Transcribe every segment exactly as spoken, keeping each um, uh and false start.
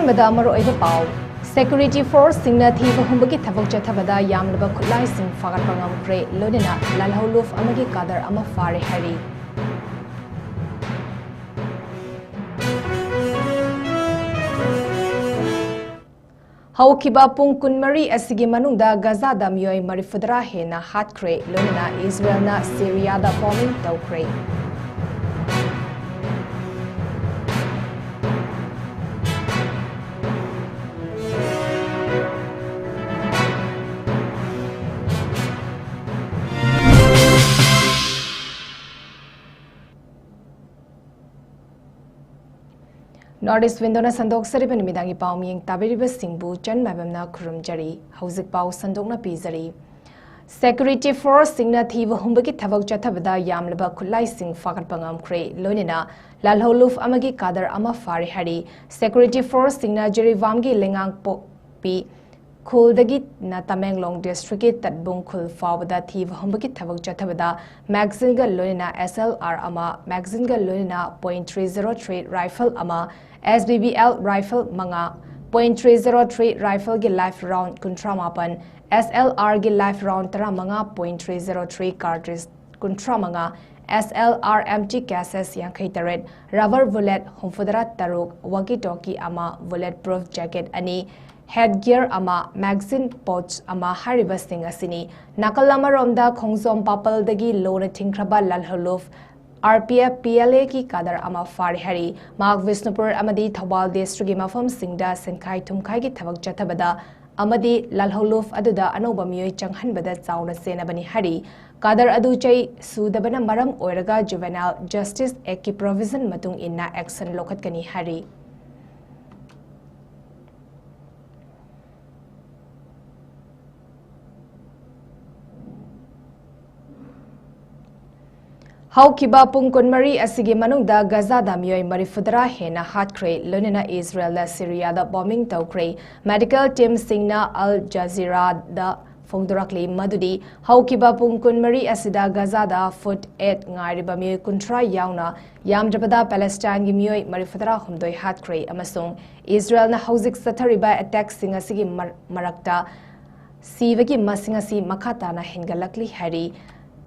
ꯑꯍꯥꯟꯕꯗ ꯃꯔꯨꯑꯣꯏꯕ ꯄꯥꯎ꯫ ꯁꯦꯀ꯭ꯌꯨꯔꯤꯇꯤ ꯐꯣꯔꯁꯁꯤꯡꯅ ꯊꯤꯕ ꯍꯨꯝꯕꯒꯤ ꯊꯕꯛ ꯆꯠꯊꯕꯗ ꯌꯥꯝꯂꯕ ꯈꯨꯠꯂꯥꯏꯁꯤꯡ ꯐꯥꯒꯠꯄ ꯉꯝꯈ꯭ꯔꯦ, ꯂꯣꯏꯅꯅ ꯂꯥꯜꯍꯧꯂꯨꯞ ꯑꯃꯒꯤ ꯀꯥꯗꯔ ꯑꯃ ꯐꯥꯔꯦ ꯍꯥꯏꯔꯤ꯫ ꯍꯧꯈꯤꯕ ꯄꯨꯡ ꯀꯨꯟꯃꯔꯤ ꯑꯁꯤꯒꯤ ꯃꯅꯨꯡꯗ ꯒꯖꯥꯗ ꯃꯤꯑꯣꯏ ꯃꯔꯤꯐꯨꯇꯔꯥ ꯍꯦꯟꯅ ꯍꯥꯠꯈ꯭ꯔꯦ, ꯂꯣꯏꯅꯅ ꯏꯖꯔꯦꯜꯅ ꯁꯤꯔꯤꯌꯥꯗ ꯕꯣꯝꯕꯤꯡ ꯇꯧꯈ꯭ꯔꯦ꯫ North East Window-ꯅ ꯁꯟꯗꯣꯛꯆꯔꯤꯕ ꯅꯨꯃꯤꯗꯥꯡꯒꯤ ꯄꯥꯎ ꯃꯤꯌꯦꯡ ꯇꯥꯕꯤꯔꯤꯕꯁꯤꯡꯕꯨ ꯆꯟ ꯃꯥꯏꯕꯝꯅ ꯈꯨꯔꯨꯝꯖꯔꯤ꯫ ꯍꯧꯖꯤꯛ ꯄꯥꯎ ꯁꯟꯗꯣꯛꯅ ꯄꯤꯖꯔꯤ꯫ ꯁꯦꯀ꯭ꯌꯨꯔꯤꯇꯤ ꯐꯣꯔꯁꯁꯤꯡꯅ ꯊꯤꯕ ꯍꯨꯝꯕꯒꯤ ꯊꯕꯛ ꯆꯠꯊꯕꯗ ꯌꯥꯝꯂꯕ ꯈꯨꯠꯂꯥꯏꯁꯤꯡ ꯐꯥꯒꯠꯄ ꯉꯝꯈ꯭ꯔꯦ, ꯂꯣꯏꯅꯅ ꯂꯥꯜꯍꯧꯂꯨꯞ ꯑꯃꯒꯤ ꯀꯥꯗꯔ ꯑꯃ ꯐꯥꯔꯦ ꯍꯥꯏꯔꯤ꯫ ꯁꯦꯀ꯭ꯌꯨꯔꯤꯇꯤ ꯐꯣꯔꯁꯁꯤꯡꯅ ꯖꯤꯔꯤꯕꯥꯝꯒꯤ ꯂꯩꯉꯥꯡꯄꯣꯛꯄꯤ ꯈꯨꯜꯗꯒꯤꯅ ꯇꯃꯦꯡꯂꯣꯡ ꯗꯤꯁꯇ꯭ꯔꯤꯛꯀꯤ ꯇꯠꯕꯨꯡ ꯈꯨꯜ ꯐꯥꯎꯕꯗ ꯊꯤꯕ ꯍꯨꯝꯕꯒꯤ ꯊꯕꯛ ꯆꯠꯊꯕꯗ ꯃꯦꯒꯥꯖꯤꯟꯒ ꯂꯣꯏꯅꯅ ꯑꯦꯁ ꯑꯦꯜ ꯑꯥꯔ ꯑꯃ, ꯃꯦꯒꯥꯖꯤꯟꯒ ꯂꯣꯏꯅꯅ point three zero three rifle ꯑꯃ, S B B L rifle ꯃꯉꯥ, ꯄꯣꯏꯟ ꯊ꯭ꯔꯤ ꯖꯦꯔꯣ ꯊ꯭ꯔꯤ ꯔꯥꯏꯐꯜꯒꯤ ꯂꯥꯏꯐ ꯔꯥꯎꯟ ꯀꯨꯟꯊ꯭ꯔꯥ ꯃꯥꯄꯟ, ꯑꯦꯁ ꯑꯦꯜ ꯑꯥꯔꯒꯤ ꯂꯥꯏꯐ ꯔꯥꯎꯟ ꯇꯔꯥꯃꯉꯥ, point three zero three cartridge ꯀꯨꯟꯊ꯭ꯔꯥ ꯃꯉꯥ, S L R empty cassette ꯌꯥꯡꯈꯩ ꯇꯔꯦꯠ, ꯔꯕꯔ ꯕꯨꯂꯦꯠ ꯍꯨꯝꯐꯨꯇꯔꯥ ꯇꯔꯨꯛ, ꯋꯥꯀꯤ ꯇꯣꯀꯤ ꯑꯃ, ꯕꯨꯂꯦꯠ ꯄ꯭ꯔꯨꯐ ꯖꯦꯀꯦꯠ ꯑꯅꯤ, ꯍꯦꯗ ꯒꯤꯌꯔ ꯑꯃ, ꯃꯦꯒꯥꯖꯤꯟ ꯄꯣꯆ ꯑꯃ ꯍꯥꯏꯔꯤꯕꯁꯤꯡ ꯑꯁꯤꯅꯤ꯫ ꯅꯥꯀꯜ ꯑꯃꯔꯣꯝꯗ ꯈꯣꯡꯖꯣꯝ ꯄꯥꯄꯜꯗꯒꯤ ꯂꯨꯅ ꯊꯤꯡꯈ꯭ꯔꯕ ꯂꯥꯜꯍꯧꯂꯨꯞ R P F, P L ꯑꯦꯒꯤ ꯀꯥꯗꯔ ꯑꯃ ꯐꯥꯔꯦ ꯍꯥꯏꯔꯤ꯫ ꯃꯍꯥꯛ ꯕꯤꯁꯅꯨꯄꯨꯔ ꯑꯃꯗꯤ ꯊꯧꯕꯥꯜ ꯗꯤꯁꯇ꯭ꯔꯤꯛꯀꯤ ꯃꯐꯝꯁꯤꯡꯗ ꯁꯦꯟꯈꯥꯏ ꯊꯨꯝꯈꯥꯏꯒꯤ ꯊꯕꯛ ꯆꯠꯊꯕꯗ ꯑꯃꯗꯤ ꯂꯥꯜꯍꯧꯂꯨꯞ ꯑꯗꯨꯗ ꯑꯅꯧꯕ ꯃꯤꯑꯣꯏ ꯆꯪꯍꯟꯕꯗ ꯆꯥꯎꯅ ꯆꯦꯟꯅꯕꯅꯤ ꯍꯥꯏꯔꯤ꯫ ꯀꯥꯗꯔ ꯑꯗꯨ ꯆꯩ ꯁꯨꯗꯕꯅ ꯃꯔꯝ ꯑꯣꯏꯔꯒ ꯖꯨꯚꯦꯅꯥꯏꯜ ꯖꯁꯇꯤꯁ ꯑꯦꯛꯀꯤ ꯄ꯭ꯔꯣꯚꯤꯖꯟ ꯃꯇꯨꯡ ꯏꯟꯅ ꯑꯦꯛꯁꯟ ꯂꯧꯈꯠꯀꯅꯤ ꯍꯥꯏꯔꯤ꯫ ꯍꯧꯈꯤꯕ ꯄꯨꯡ ꯀꯨꯟꯃꯔꯤ ꯑꯁꯤꯒꯤ ꯃꯅꯨꯡꯗ ꯒꯖꯥꯗ ꯃꯤꯑꯣꯏ ꯃꯔꯤꯐꯨꯇꯔꯥ ꯍꯦꯟꯅ ꯍꯥꯠꯈ꯭ꯔꯦ, ꯂꯣꯏꯅꯅ ꯏꯖꯔꯦꯜꯅ ꯁꯤꯔꯤꯌꯥꯗ ꯕꯣꯝꯕꯤꯡ ꯇꯧꯈ꯭ꯔꯦ꯫ ꯃꯦꯗꯤꯀꯦꯜ ꯇꯤꯝꯁꯤꯡꯅ ꯑꯜ ꯖꯖꯤꯔꯥꯗ ꯐꯣꯡꯗꯣꯔꯛꯂꯤ ꯃꯗꯨꯗꯤ ꯍꯧꯈꯤꯕ ꯄꯨꯡ ꯀꯨꯟꯃꯔꯤ ꯑꯁꯤꯗ ꯒꯖꯥꯗ ꯐꯨꯠ ꯑꯦꯠ ꯉꯥꯏꯔꯤꯕ ꯃꯤꯑꯣꯏ ꯀꯨꯟꯊ꯭ꯔꯥ ꯌꯥꯎꯅ ꯌꯥꯝꯗ꯭ꯔꯕꯗ ꯄꯦꯂꯦꯁꯇꯥꯏꯟꯒꯤ ꯃꯤꯑꯣꯏ ꯃꯔꯤꯐꯨꯇꯔꯥꯍꯨꯝꯗꯣꯏ ꯍꯥꯠꯈ꯭ꯔꯦ ꯑꯃꯁꯨꯡ ꯏꯖꯔꯦꯜꯅ ꯍꯧꯖꯤꯛ ꯆꯠꯊꯔꯤꯕ ꯑꯦꯇꯦꯛꯁꯤꯡ ꯑꯁꯤꯒꯤ ꯃꯔ-, ꯃꯔꯛꯇ ꯁꯤꯕꯒꯤ ꯃꯁꯤꯡ ꯑꯁꯤ ꯃꯈꯥ ꯇꯥꯅ ꯍꯦꯟꯒꯠꯂꯛꯂꯤ ꯍꯥꯏꯔꯤ꯫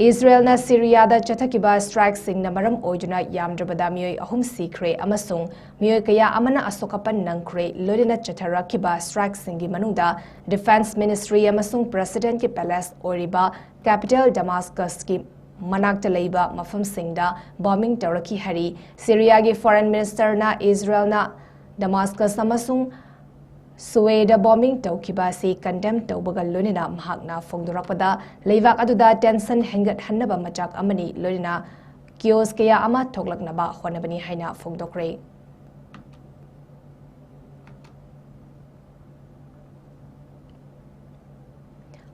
ꯏꯖꯔꯦꯜꯅ ꯁꯤꯔꯤꯌꯥꯗ ꯆꯠꯊꯈꯤꯕ ꯁ꯭ꯇ꯭ꯔꯥꯏꯛꯁꯤꯡꯅ ꯃꯔꯝ ꯑꯣꯏꯗꯨꯅ ꯌꯥꯝꯗ꯭ꯔꯕꯗ ꯃꯤꯑꯣꯏ ꯑꯍꯨꯝ ꯁꯤꯈ꯭ꯔꯦ ꯑꯃꯁꯨꯡ ꯃꯤꯑꯣꯏ ꯀꯌꯥ ꯑꯃꯅ ꯑꯁꯣꯛ ꯑꯄꯟ ꯅꯪꯈ꯭ꯔꯦ꯫ ꯂꯣꯏꯅꯅ ꯆꯠꯊꯔꯛꯈꯤꯕ ꯁ꯭ꯇ꯭ꯔꯥꯏꯛꯁꯤꯡꯒꯤ ꯃꯅꯨꯡꯗ ꯗꯤꯐꯦꯟꯁ ꯃꯤꯅꯤꯁꯇ꯭ꯔꯤ ꯑꯃꯁꯨꯡ ꯄ꯭ꯔꯦꯁꯤꯗꯦꯟꯠꯀꯤ ꯄꯦꯂꯦꯁ ꯑꯣꯏꯔꯤꯕ ꯀꯦꯄꯤꯇꯦꯜ ꯗꯃꯥꯁꯀꯁꯀꯤ ꯃꯅꯥꯛꯇ ꯂꯩꯕ ꯃꯐꯝꯁꯤꯡꯗ ꯕꯣꯝꯕꯤꯡ ꯇꯧꯔꯛꯈꯤ ꯍꯥꯏꯔꯤ꯫ ꯁꯤꯔꯤꯌꯥꯒꯤ ꯐꯣꯔꯦꯟ ꯃꯤꯅꯤꯁꯇꯔꯅ ꯏꯖꯔꯦꯜꯅ ꯗꯃꯥꯁꯀꯁ ꯑꯃꯁꯨꯡ ꯁꯨꯋꯦꯗ ꯕꯣꯝꯕꯤꯡ ꯇꯧꯈꯤꯕ ꯑꯁꯤ ꯀꯟꯗꯦꯝ ꯇꯧꯕꯒ ꯂꯣꯏꯅꯅ ꯃꯍꯥꯛꯅ ꯐꯣꯡꯗꯣꯔꯛꯄꯗ, ꯂꯩꯕꯥꯛ ꯑꯗꯨꯗ ꯇꯦꯟꯁꯟ ꯍꯦꯟꯒꯠꯍꯟꯅꯕ ꯃꯆꯥꯛ ꯑꯃꯅꯤ, ꯂꯣꯏꯅꯅ ꯀꯤꯑꯣꯁ ꯀꯌꯥ ꯑꯃ ꯊꯣꯛꯂꯛꯅꯕ ꯍꯣꯠꯅꯕꯅꯤ ꯍꯥꯏꯅ ꯐꯣꯡꯗꯣꯛꯈ꯭ꯔꯦ꯫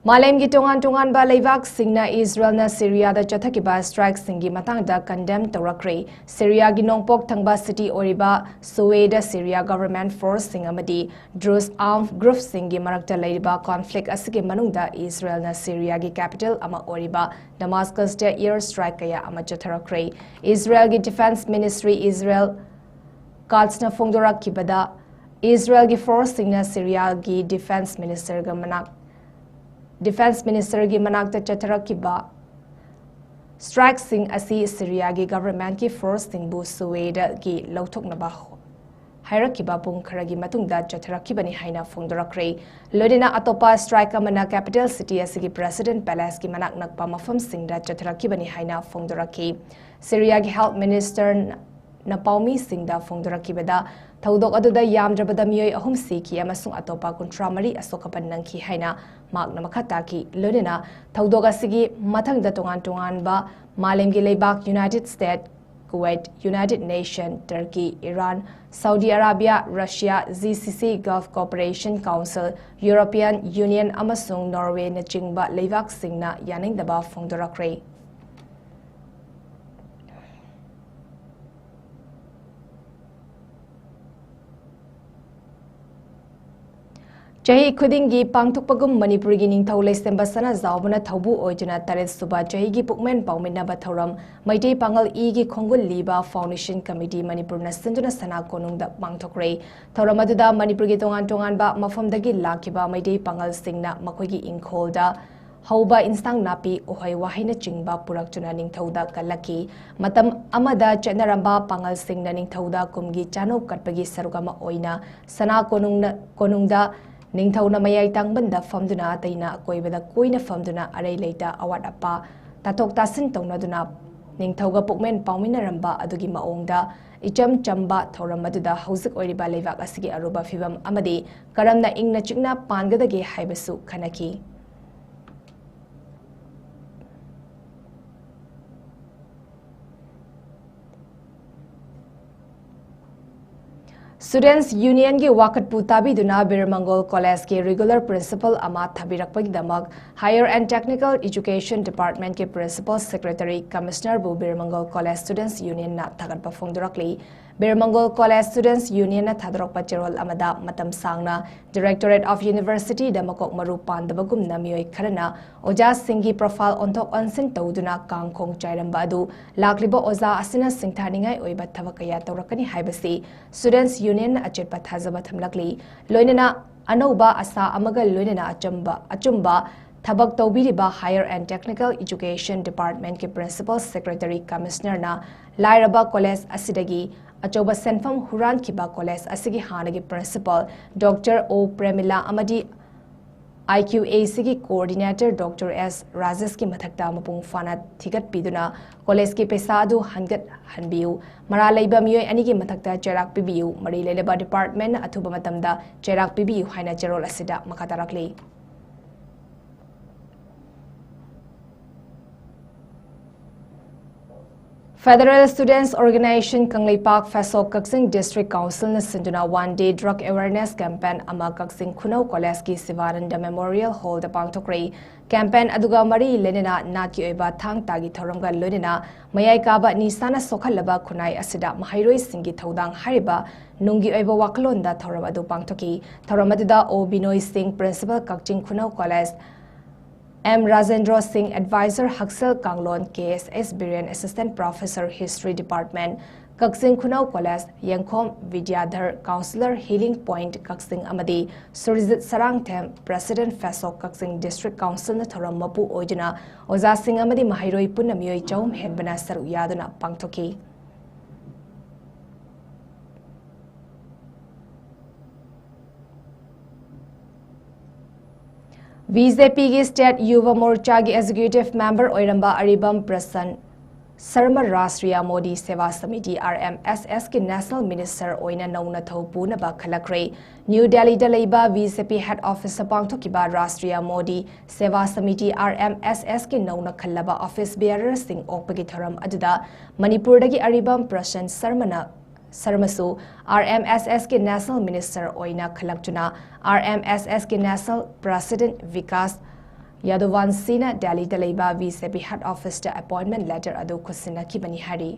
ꯃꯥꯂꯦꯝꯒꯤ ꯇꯣꯉꯥꯟ ꯇꯣꯉꯥꯟꯕ ꯂꯩꯕꯥꯛꯁꯤꯡꯅ ꯏꯖꯔꯦꯜꯅ ꯁꯤꯔꯤꯌꯥꯗ ꯆꯠꯊꯈꯤꯕ ꯁ꯭ꯇ꯭ꯔꯥꯏꯛꯁꯤꯡꯒꯤ ꯃꯇꯥꯡꯗ ꯀꯟꯗꯦꯝ ꯇꯧꯔꯛꯈ꯭ꯔꯦ꯫ ꯁꯤꯔꯤꯌꯥꯒꯤ ꯅꯣꯡꯄꯣꯛ ꯊꯪꯕ ꯁꯤꯇꯤ ꯑꯣꯏꯔꯤꯕ ꯁꯨꯋꯦꯗ ꯁꯤꯔꯤꯌꯥ ꯒꯚꯔꯟꯃꯦꯟꯠ ꯐꯣꯔꯁꯁꯤꯡ ꯑꯃꯗꯤ ꯗ꯭ꯔꯨꯖ ꯑꯥꯔꯝ ꯒ꯭ꯔꯨꯞꯁꯤꯡꯒꯤ ꯃꯔꯛꯇ ꯂꯩꯔꯤꯕ ꯀꯣꯟꯐ꯭ꯂꯤꯛ ꯑꯁꯤꯒꯤ ꯃꯅꯨꯡꯗ ꯏꯖꯔꯦꯜꯅ ꯁꯤꯔꯤꯌꯥꯒꯤ ꯀꯦꯄꯤꯇꯦꯜ ꯑꯃ ꯑꯣꯏꯔꯤꯕ ꯗꯃꯥꯁꯀꯁꯇ ꯑꯦꯌꯔ ꯁ꯭ꯇ꯭ꯔꯥꯏꯛ ꯀꯌꯥ ꯑꯃ ꯆꯠꯊꯔꯛꯈ꯭ꯔꯦ꯫ ꯏꯖꯔꯦꯜꯒꯤ ꯗꯤꯐꯦꯟꯁ ꯃꯤꯅꯤꯁꯇ꯭ꯔꯤ ꯏꯖꯔꯦꯜ ꯀꯥꯠꯁꯅ ꯐꯣꯡꯗꯣꯔꯛꯈꯤꯕꯗ, ꯏꯖꯔꯦꯜꯒꯤ ꯐꯣꯔꯁꯁꯤꯡꯅ ꯁꯤꯔꯤꯌꯥꯒꯤ ꯗꯤꯐꯦꯟꯁ ꯃꯤꯅꯤꯁꯇꯔꯒ ꯃꯅꯥꯛ-, ꯗꯤꯐꯦꯟꯁ ꯃꯤꯅꯤꯁꯇꯔꯒꯤ ꯃꯅꯥꯛꯇ ꯆꯠꯊꯔꯛꯈꯤꯕ ꯁ꯭ꯇ꯭ꯔꯥꯏꯛꯁꯤꯡ ꯑꯁꯤ ꯁꯤꯔꯤꯌꯥꯒꯤ ꯒꯚꯔꯟꯃꯦꯟꯠꯀꯤ ꯐꯣꯔꯁꯁꯤꯡꯕꯨ ꯁꯨꯋꯦꯗꯒꯤ ꯂꯧꯊꯣꯛꯅꯕ ꯍꯥꯏꯔꯛꯈꯤꯕ ꯄꯨꯡ ꯈꯔꯒꯤ ꯃꯇꯨꯡꯗ ꯆꯠꯊꯔꯛꯈꯤꯕꯅꯤ ꯍꯥꯏꯅ ꯐꯣꯡꯗꯣꯔꯛꯈ꯭ꯔꯦ꯫ ꯂꯣꯏꯅꯅ ꯑꯇꯣꯞꯄ ꯁ꯭ꯇ꯭ꯔꯥꯏꯛ ꯑꯃꯅ ꯀꯦꯄꯤꯇꯦꯜ ꯁꯤꯇꯤ ꯑꯁꯤꯒꯤ ꯄ꯭ꯔꯦꯁꯤꯗꯦꯟꯠ ꯄꯦꯂꯦꯁꯀꯤ ꯃꯅꯥꯛ ꯅꯛꯄ ꯃꯐꯝꯁꯤꯡꯗ ꯆꯠꯊꯔꯛꯈꯤꯕꯅꯤ ꯍꯥꯏꯅ ꯐꯣꯡꯗꯣꯔꯛꯈꯤ꯫ ꯁꯤꯔꯤꯌꯥꯒꯤ ꯍꯦꯜꯊ ꯃꯤꯅꯤꯁꯇꯔꯅ ꯄꯥꯎꯃꯤꯁꯤꯡꯗ ꯐꯣꯡꯗꯣꯔꯛꯈꯤꯕꯗ, ꯊꯧꯗꯣꯛ ꯑꯗꯨꯗ ꯌꯥꯝꯗ꯭ꯔꯕꯗ ꯃꯤꯑꯣꯏ ꯑꯍꯨꯝ ꯁꯤꯈꯤ ꯑꯃꯁꯨꯡ ꯑꯇꯣꯞꯄ ꯀꯨꯟꯊ꯭ꯔꯥ ꯃꯔꯤ ꯑꯁꯣꯛ ꯑꯄꯟ ꯅꯪꯈꯤ ꯍꯥꯏꯅ ꯃꯍꯥꯛꯅ ꯃꯈꯥ ꯇꯥꯈꯤ꯫ ꯂꯣꯏꯅꯅ ꯊꯧꯗꯣꯛ ꯑꯁꯤꯒꯤ ꯃꯊꯪꯗ ꯇꯣꯉꯥꯟ ꯇꯣꯉꯥꯟꯕ ꯃꯥꯂꯦꯝꯒꯤ ꯂꯩꯕꯥꯛ united state, Kuwait, united nation, Turkey, Iran, Saudi Arabia, Russia, G C C, gulf cooperation council, European union ꯑꯃꯁꯨꯡ ꯅꯣꯔꯋꯦꯅꯆꯤꯡꯕ ꯂꯩꯕꯥꯛꯁꯤꯡꯅ ꯌꯥꯅꯤꯡꯗꯕ ꯐꯣꯡꯗꯣꯔꯛꯈ꯭ꯔꯦ꯫ ꯆꯍꯤ ꯈꯨꯗꯤꯡꯒꯤ ꯄꯥꯡꯊꯣꯛꯄꯒꯨꯝ ꯃꯅꯤꯄꯨꯔꯒꯤ ꯅꯤꯡꯊꯧ ꯂꯩꯁꯦꯝꯕ ꯁꯅꯥꯖꯥꯎꯕꯅ ꯊꯧꯕꯨ ꯑꯣꯏꯗꯨꯅ ꯇꯔꯦꯠ ꯁꯨꯕ ꯆꯍꯤꯒꯤ ꯄꯨꯛꯃꯦꯟ ꯄꯥꯎꯃꯤꯟꯅꯕ ꯊꯧꯔꯝ ꯃꯩꯇꯩ ꯄꯥꯉꯜ ꯏꯒꯤ ꯈꯣꯡꯒꯨꯜ ꯂꯤꯕ Foundation Committee ꯃꯅꯤꯄꯨꯔꯅ ꯁꯤꯟꯗꯨꯅ ꯁꯅꯥ ꯀꯣꯅꯨꯡꯗ ꯄꯥꯡꯊꯣꯛꯈ꯭ꯔꯦ꯫ ꯊꯧꯔꯝ ꯑꯗꯨꯗ ꯃꯅꯤꯄꯨꯔꯒꯤ ꯇꯣꯉꯥꯟ ꯇꯣꯉꯥꯟꯕ ꯃꯐꯝꯗꯒꯤ ꯂꯥꯛꯈꯤꯕ ꯃꯩꯇꯩ ꯄꯥꯉꯜꯁꯤꯡꯅ ꯃꯈꯣꯏꯒꯤ ꯏꯪꯈꯣꯜꯗ ꯍꯧꯕ ꯏꯟꯁꯥꯡ ꯅꯥꯄꯤ, ꯎꯍꯩ ꯋꯥꯍꯩꯅꯆꯤꯡꯕ ꯄꯨꯔꯛꯇꯨꯅ ꯅꯤꯡꯊꯧꯗ ꯀꯠꯂꯛꯈꯤ꯫ ꯃꯇꯝ ꯑꯃꯗ ꯆꯠꯅꯔꯝꯕ ꯄꯥꯉꯜꯁꯤꯡꯅ ꯅꯤꯡꯊꯧꯗ ꯀꯨꯝꯒꯤ ꯆꯥꯅꯧ ꯀꯠꯄꯒꯤ ꯁꯔꯨꯛ ꯑꯃ ꯑꯣꯏꯅ ꯁꯅꯥ ꯀꯣꯅꯨꯡꯅ, ꯀꯣꯅꯨꯡꯗ ꯅꯤꯡꯊꯧꯅ ꯃꯌꯥꯏ ꯇꯥꯡꯕꯟꯗ ꯐꯝꯗꯨꯅ ꯑꯇꯩꯅ ꯑꯀꯣꯏꯕꯗ ꯀꯣꯏꯅ ꯐꯝꯗꯨꯅ ꯑꯔꯩ ꯂꯩꯇ ꯑꯋꯥꯠ ꯑꯄꯥ ꯇꯥꯊꯣꯛ ꯇꯥꯁꯤꯟ ꯇꯧꯅꯗꯨꯅ ꯅꯤꯡꯊꯧꯒ ꯄꯨꯛꯃꯦꯟ ꯄꯥꯎꯃꯤꯟꯅꯔꯝꯕ ꯑꯗꯨꯒꯤ ꯃꯑꯣꯡꯗ ꯏꯆꯝ ꯆꯝꯕ ꯊꯧꯔꯝ ꯑꯗꯨꯗ ꯍꯧꯖꯤꯛ ꯑꯣꯏꯔꯤꯕ ꯂꯩꯕꯥꯛ ꯑꯁꯤꯒꯤ ꯑꯔꯨꯕ ꯐꯤꯕꯝ ꯑꯃꯗꯤ ꯀꯔꯝꯅ ꯏꯪꯅ ꯆꯤꯛꯅ ꯄꯥꯟꯒꯗꯒꯦ ꯍꯥꯏꯕꯁꯨ ꯈꯟꯅꯈꯤ꯫ Students Unionꯒꯤ ꯋꯥꯀꯠꯄꯨ ꯇꯥꯕꯤꯗꯨꯅ ꯕꯤꯔꯃꯪꯒꯣꯜ ꯀꯣꯂꯦꯖꯀꯤ regular principal ꯑꯃ ꯊꯥꯕꯤꯔꯛꯄꯒꯤꯗꯃꯛ Higher and Technical Education Departmentꯀꯤ Principal Secretary Commissionerꯕꯨ ꯕꯤꯔꯃꯪꯒꯣꯜ College Students Unionꯅ ꯊꯥꯒꯠꯄ ꯐꯣꯡꯗꯣꯔꯛꯂꯤ꯫ ꯕꯤꯔꯃꯪꯒꯣꯜ College Students Unionꯅ ꯊꯥꯗꯣꯔꯛꯄ ꯆꯦꯔꯣꯜ ꯑꯃꯗ ꯃꯇꯝ ꯁꯥꯡꯅ Directorate of Universityꯗ ꯃꯀꯣꯛ ꯃꯔꯨ ꯄꯥꯟꯗꯕꯒꯨꯝꯅ ꯃꯤꯑꯣꯏ ꯈꯔꯅ ꯑꯣꯖꯥꯁꯤꯡꯒꯤ profile ꯑꯣꯟꯊꯣꯛ ꯑꯣꯟꯁꯤꯟ ꯇꯧꯗꯨꯅ ꯀꯥꯡꯈꯣꯡ ꯆꯥꯏꯔꯝꯕ ꯑꯗꯨ ꯂꯥꯛꯂꯤꯕ ꯑꯣꯖꯥ ꯑꯁꯤꯅ ꯁꯤꯡꯊꯥꯅꯤꯡꯉꯥꯏ ꯑꯣꯏꯕ ꯊꯕꯛ ꯀꯌꯥ ꯇꯧꯔꯛꯀꯅꯤ ꯍꯥꯏꯕꯁꯤ Students Unionꯅ ꯑꯆꯦꯠꯄ ꯊꯥꯖꯕ ꯊꯝꯂꯛꯂꯤ꯫ ꯂꯣꯏꯅꯅ ꯑꯅꯧꯕ ꯑꯁꯥ ꯑꯃꯒ ꯂꯣꯏꯅꯅ ꯑꯆꯝꯕ, ꯑꯆꯨꯝꯕ ꯊꯕꯛ ꯇꯧꯕꯤꯔꯤꯕ Higher and Technical Education Departmentꯀꯤ Principal Secretary Commissionerꯅ ꯂꯥꯏꯔꯕ college ꯑꯁꯤꯗꯒꯤ ꯑꯆꯧꯕ ꯁꯦꯟꯐꯝ ꯍꯨꯔꯥꯟꯈꯤꯕ college ꯑꯁꯤꯒꯤ ꯍꯥꯟꯅꯒꯤ Principal Doctor O ꯄ꯭ꯔꯦꯃꯤꯂꯥ ꯑꯃꯗꯤ IQACꯒꯤ Coordinator Doctor S ꯔꯥꯖꯦꯁꯀꯤ ꯃꯊꯛꯇ ꯃꯄꯨꯡ ꯐꯥꯅ ꯊꯤꯒꯠꯄꯤꯗꯨꯅ collegeꯀꯤ ꯄꯩꯁꯥ ꯑꯗꯨ ꯍꯟꯒꯠꯍꯟꯕꯤꯌꯨ꯫ ꯃꯔꯥꯜ ꯂꯩꯕ ꯃꯤꯑꯣꯏ ꯑꯅꯤꯒꯤ ꯃꯊꯛꯇ ꯆꯩꯔꯥꯛ ꯄꯤꯕꯤꯌꯨ꯫ ꯃꯔꯤ ꯂꯩꯅꯕ departmentꯅ ꯑꯊꯨꯕ ꯃꯇꯝꯗ ꯆꯩꯔꯥꯛ ꯄꯤꯕꯤꯌꯨ ꯍꯥꯏꯅ ꯆꯦꯔꯣꯜ ꯑꯁꯤꯗ ꯃꯈꯥ ꯇꯥꯔꯛꯂꯤ꯫ Federal Students Organization ꯀꯪꯂꯩꯄꯥꯛ ꯐꯦꯁꯣꯛ ꯀꯛꯆꯤꯡ District Councilꯅ ꯁꯤꯟꯗꯨꯅ One Day Drug Awareness Campaign ꯑꯃ ꯀꯛꯆꯤꯡ ꯈꯨꯅꯧ Collegeꯀꯤ ꯁꯤꯕꯥꯅꯟꯗ Memorial Hallꯗ ꯄꯥꯡꯊꯣꯛꯈ꯭ꯔꯦ꯫ Campaign ꯑꯗꯨꯒ ꯃꯔꯤ ꯂꯩꯅꯅ ꯅꯥꯠꯀꯤ ꯑꯣꯏꯕ ꯊꯥꯡ ꯇꯥꯒꯤ ꯊꯧꯔꯝꯒ ꯂꯣꯏꯅꯅ ꯃꯌꯥꯏ ꯀꯥꯕ ꯅꯤꯁꯥꯅ ꯁꯣꯛꯍꯜꯂꯕ ꯈꯨꯟꯅꯥꯏ ꯑꯁꯤꯗ ꯃꯍꯩꯔꯣꯏꯁꯤꯡꯒꯤ ꯊꯧꯗꯥꯡ ꯍꯥꯏꯔꯤꯕ ꯅꯨꯡꯒꯤ ꯑꯣꯏꯕ ꯋꯥꯈꯜꯂꯣꯟꯗ ꯊꯧꯔꯝ ꯑꯗꯨ ꯄꯥꯡꯊꯣꯛꯈꯤ꯫ ꯊꯧꯔꯝ ꯑꯗꯨꯗ ꯑꯣ ꯕꯤꯅꯣꯏ ꯁꯤꯡ, Principal ꯀꯛꯆꯤꯡ ꯈꯨꯅꯧ College, ꯑꯦꯝ ꯔꯥꯖꯦꯟꯗ꯭ꯔꯣ ꯁꯤꯡ, Advisor ꯍꯛꯁꯦꯜ ꯀꯥꯡꯂꯣꯟ, ꯀꯦ ꯑꯦꯁ ꯑꯦꯁ Biren, Assistant Professor, History Department, ꯀꯛꯆꯤꯡ ꯈꯨꯅꯧ College, ꯌꯦꯡꯈꯣꯝ ꯕꯤꯗ꯭ꯌꯥꯙꯔ, Counsellor, Healing Point ꯀꯛꯆꯤꯡ, ꯑꯃꯗꯤ ꯁꯨꯔꯖꯤꯠ ꯁꯔꯥꯡꯊꯦꯝ, President ꯐꯦꯁꯣꯛ ꯀꯛꯆꯤꯡ District Councilꯅ ꯊꯧꯔꯝ ꯃꯄꯨ ꯑꯣꯏꯗꯨꯅ ꯑꯣꯖꯥꯁꯤꯡ ꯑꯃꯗꯤ ꯃꯍꯩꯔꯣꯏ ꯄꯨꯟꯅ ꯃꯤꯑꯣꯏ ꯆꯍꯨꯝ ꯍꯦꯟꯕꯅ ꯁꯔꯨꯛ ꯌꯥꯗꯨꯅ ꯄꯥꯡꯊꯣꯛꯈꯤ꯫ ꯕꯤ ꯖꯦ ꯄꯤꯒꯤ State ꯌꯨꯚ ꯃꯣꯔꯆꯥꯒꯤ Executive Member ꯑꯣꯏꯔꯝꯕ ꯑꯔꯤꯕꯝ ꯄ꯭ꯔꯁꯟ ꯁꯔꯃ ꯔꯥꯁꯇ꯭ꯔꯤꯌꯥ ꯃꯣꯗꯤ ꯁꯦꯕꯥ ꯁꯃꯤꯇꯤ, ꯑꯥꯔ ꯑꯦꯝ ꯑꯦꯁ ꯑꯦꯁꯀꯤ National Minister ꯑꯣꯏꯅ ꯅꯧꯅ ꯊꯧ ꯄꯨꯅꯕ ꯈꯜꯂꯛꯈ꯭ꯔꯦ꯫ ꯅ꯭ꯌꯨ ꯗꯦꯜꯂꯤꯗ ꯂꯩꯕ ꯕꯤ ꯖꯦ ꯄꯤ Head Officeꯇ ꯄꯥꯡꯊꯣꯛꯈꯤꯕ ꯔꯥꯁꯇ꯭ꯔꯤꯌꯥ ꯃꯣꯗꯤ ꯁꯦꯕꯥ ꯁꯃꯤꯇꯤ, ꯑꯥꯔ ꯑꯦꯝ ꯑꯦꯁ ꯑꯦꯁꯀꯤ ꯅꯧꯅ ꯈꯜꯂꯕ office bearerꯁꯤꯡ ꯑꯣꯛꯄꯒꯤ ꯊꯧꯔꯝ ꯑꯗꯨꯗ ꯃꯅꯤꯄꯨꯔꯗꯒꯤ ꯑꯔꯤꯕꯝ ꯄ꯭ꯔꯁꯟ ꯁꯔꯃꯅ ꯁꯔꯃꯁꯨ ꯑꯥꯔ ꯑꯦꯝ ꯑꯦꯁ ꯑꯦꯁꯀꯤ National Minister ꯑꯣꯏꯅ ꯈꯜꯂꯛꯇꯨꯅ, ꯑꯥꯔ ꯑꯦꯝ ꯑꯦꯁ ꯑꯦꯁꯀꯤ National President ꯕꯤꯀꯥꯁ ꯌꯥꯗꯣꯚꯥꯟꯁꯤꯅ ꯗꯦꯜꯂꯤꯗ ꯂꯩꯕ ꯕꯤ ꯖꯦ ꯄꯤ Head Officeꯇ appointment letter ꯑꯗꯨ ꯈꯨꯠꯁꯤꯟꯅꯈꯤꯕꯅꯤ ꯍꯥꯏꯔꯤ꯫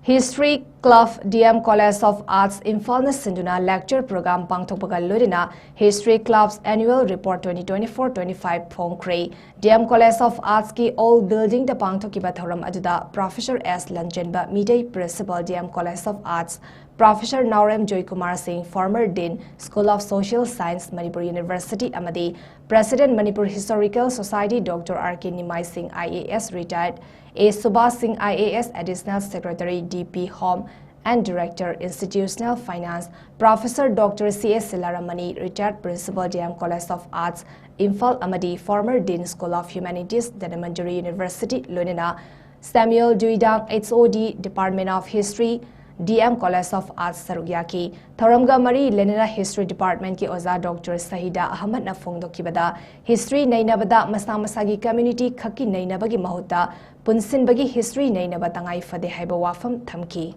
History Club, D M College of Arts ꯏꯝꯐꯥꯜꯅ ꯁꯤꯟꯗꯨꯅ lecture program ꯄꯥꯡꯊꯣꯛꯄꯒ ꯂꯣꯏꯅꯅ History Club's Annual Report twenty twenty-four twenty-five ꯐꯣꯡꯈ꯭ꯔꯦ꯫ D M College of Artsꯀꯤ Old Buildingꯗ ꯄꯥꯡꯊꯣꯛꯈꯤꯕ ꯊꯧꯔꯝ ꯑꯗꯨꯗ Professor S ꯂꯟꯆꯦꯟꯕ Meitei, Principal, D M College of Arts, Professor ꯅꯥꯎꯔꯦꯝ ꯖꯣꯏꯀꯨꯃꯥꯔ ꯁꯤꯡ, former Dean, School of Social Science, Manipur University, ꯑꯃꯗꯤ President, Manipur Historical Society, Doctor R K ꯅꯤꯃꯥꯏ ꯁꯤꯡ, I A S retired, A Subhas ꯁꯤꯡ, I A S, Additional Secretary, D P Home and Director, Institutional Finance, Professor Doctor C A ꯁꯤꯂꯥꯔꯥꯃꯅꯤ, retired Principal, D M College of Arts, Imphal, ꯑꯃꯗꯤ former Dean, School of Humanities, Dhanamanjuri University, ꯂꯣꯏꯅꯅ Samuel Duidang, H O D, Department of History, D M College of Arts ꯁꯔꯨꯛ ꯌꯥꯈꯤ꯫ ꯊꯧꯔꯝꯒ ꯃꯔꯤ ꯂꯩꯅꯅ History Departmentꯀꯤ ꯑꯣꯖꯥ Doctor ꯁꯍꯤꯗꯥ ꯑꯍꯃꯗꯅ ꯐꯣꯡꯗꯣꯛꯈꯤꯕꯗ, history ꯅꯩꯅꯕꯗ ꯃꯁꯥ ꯃꯁꯥꯒꯤ community ꯈꯛꯀꯤ ꯅꯩꯅꯕꯒꯤ ꯃꯍꯨꯠꯇ ꯄꯨꯟꯁꯤꯟꯕꯒꯤ history ꯅꯩꯅꯕ ꯇꯉꯥꯏ ꯐꯗꯦ ꯍꯥꯏꯕ ꯋꯥꯐꯝ ꯊꯝꯈꯤ꯫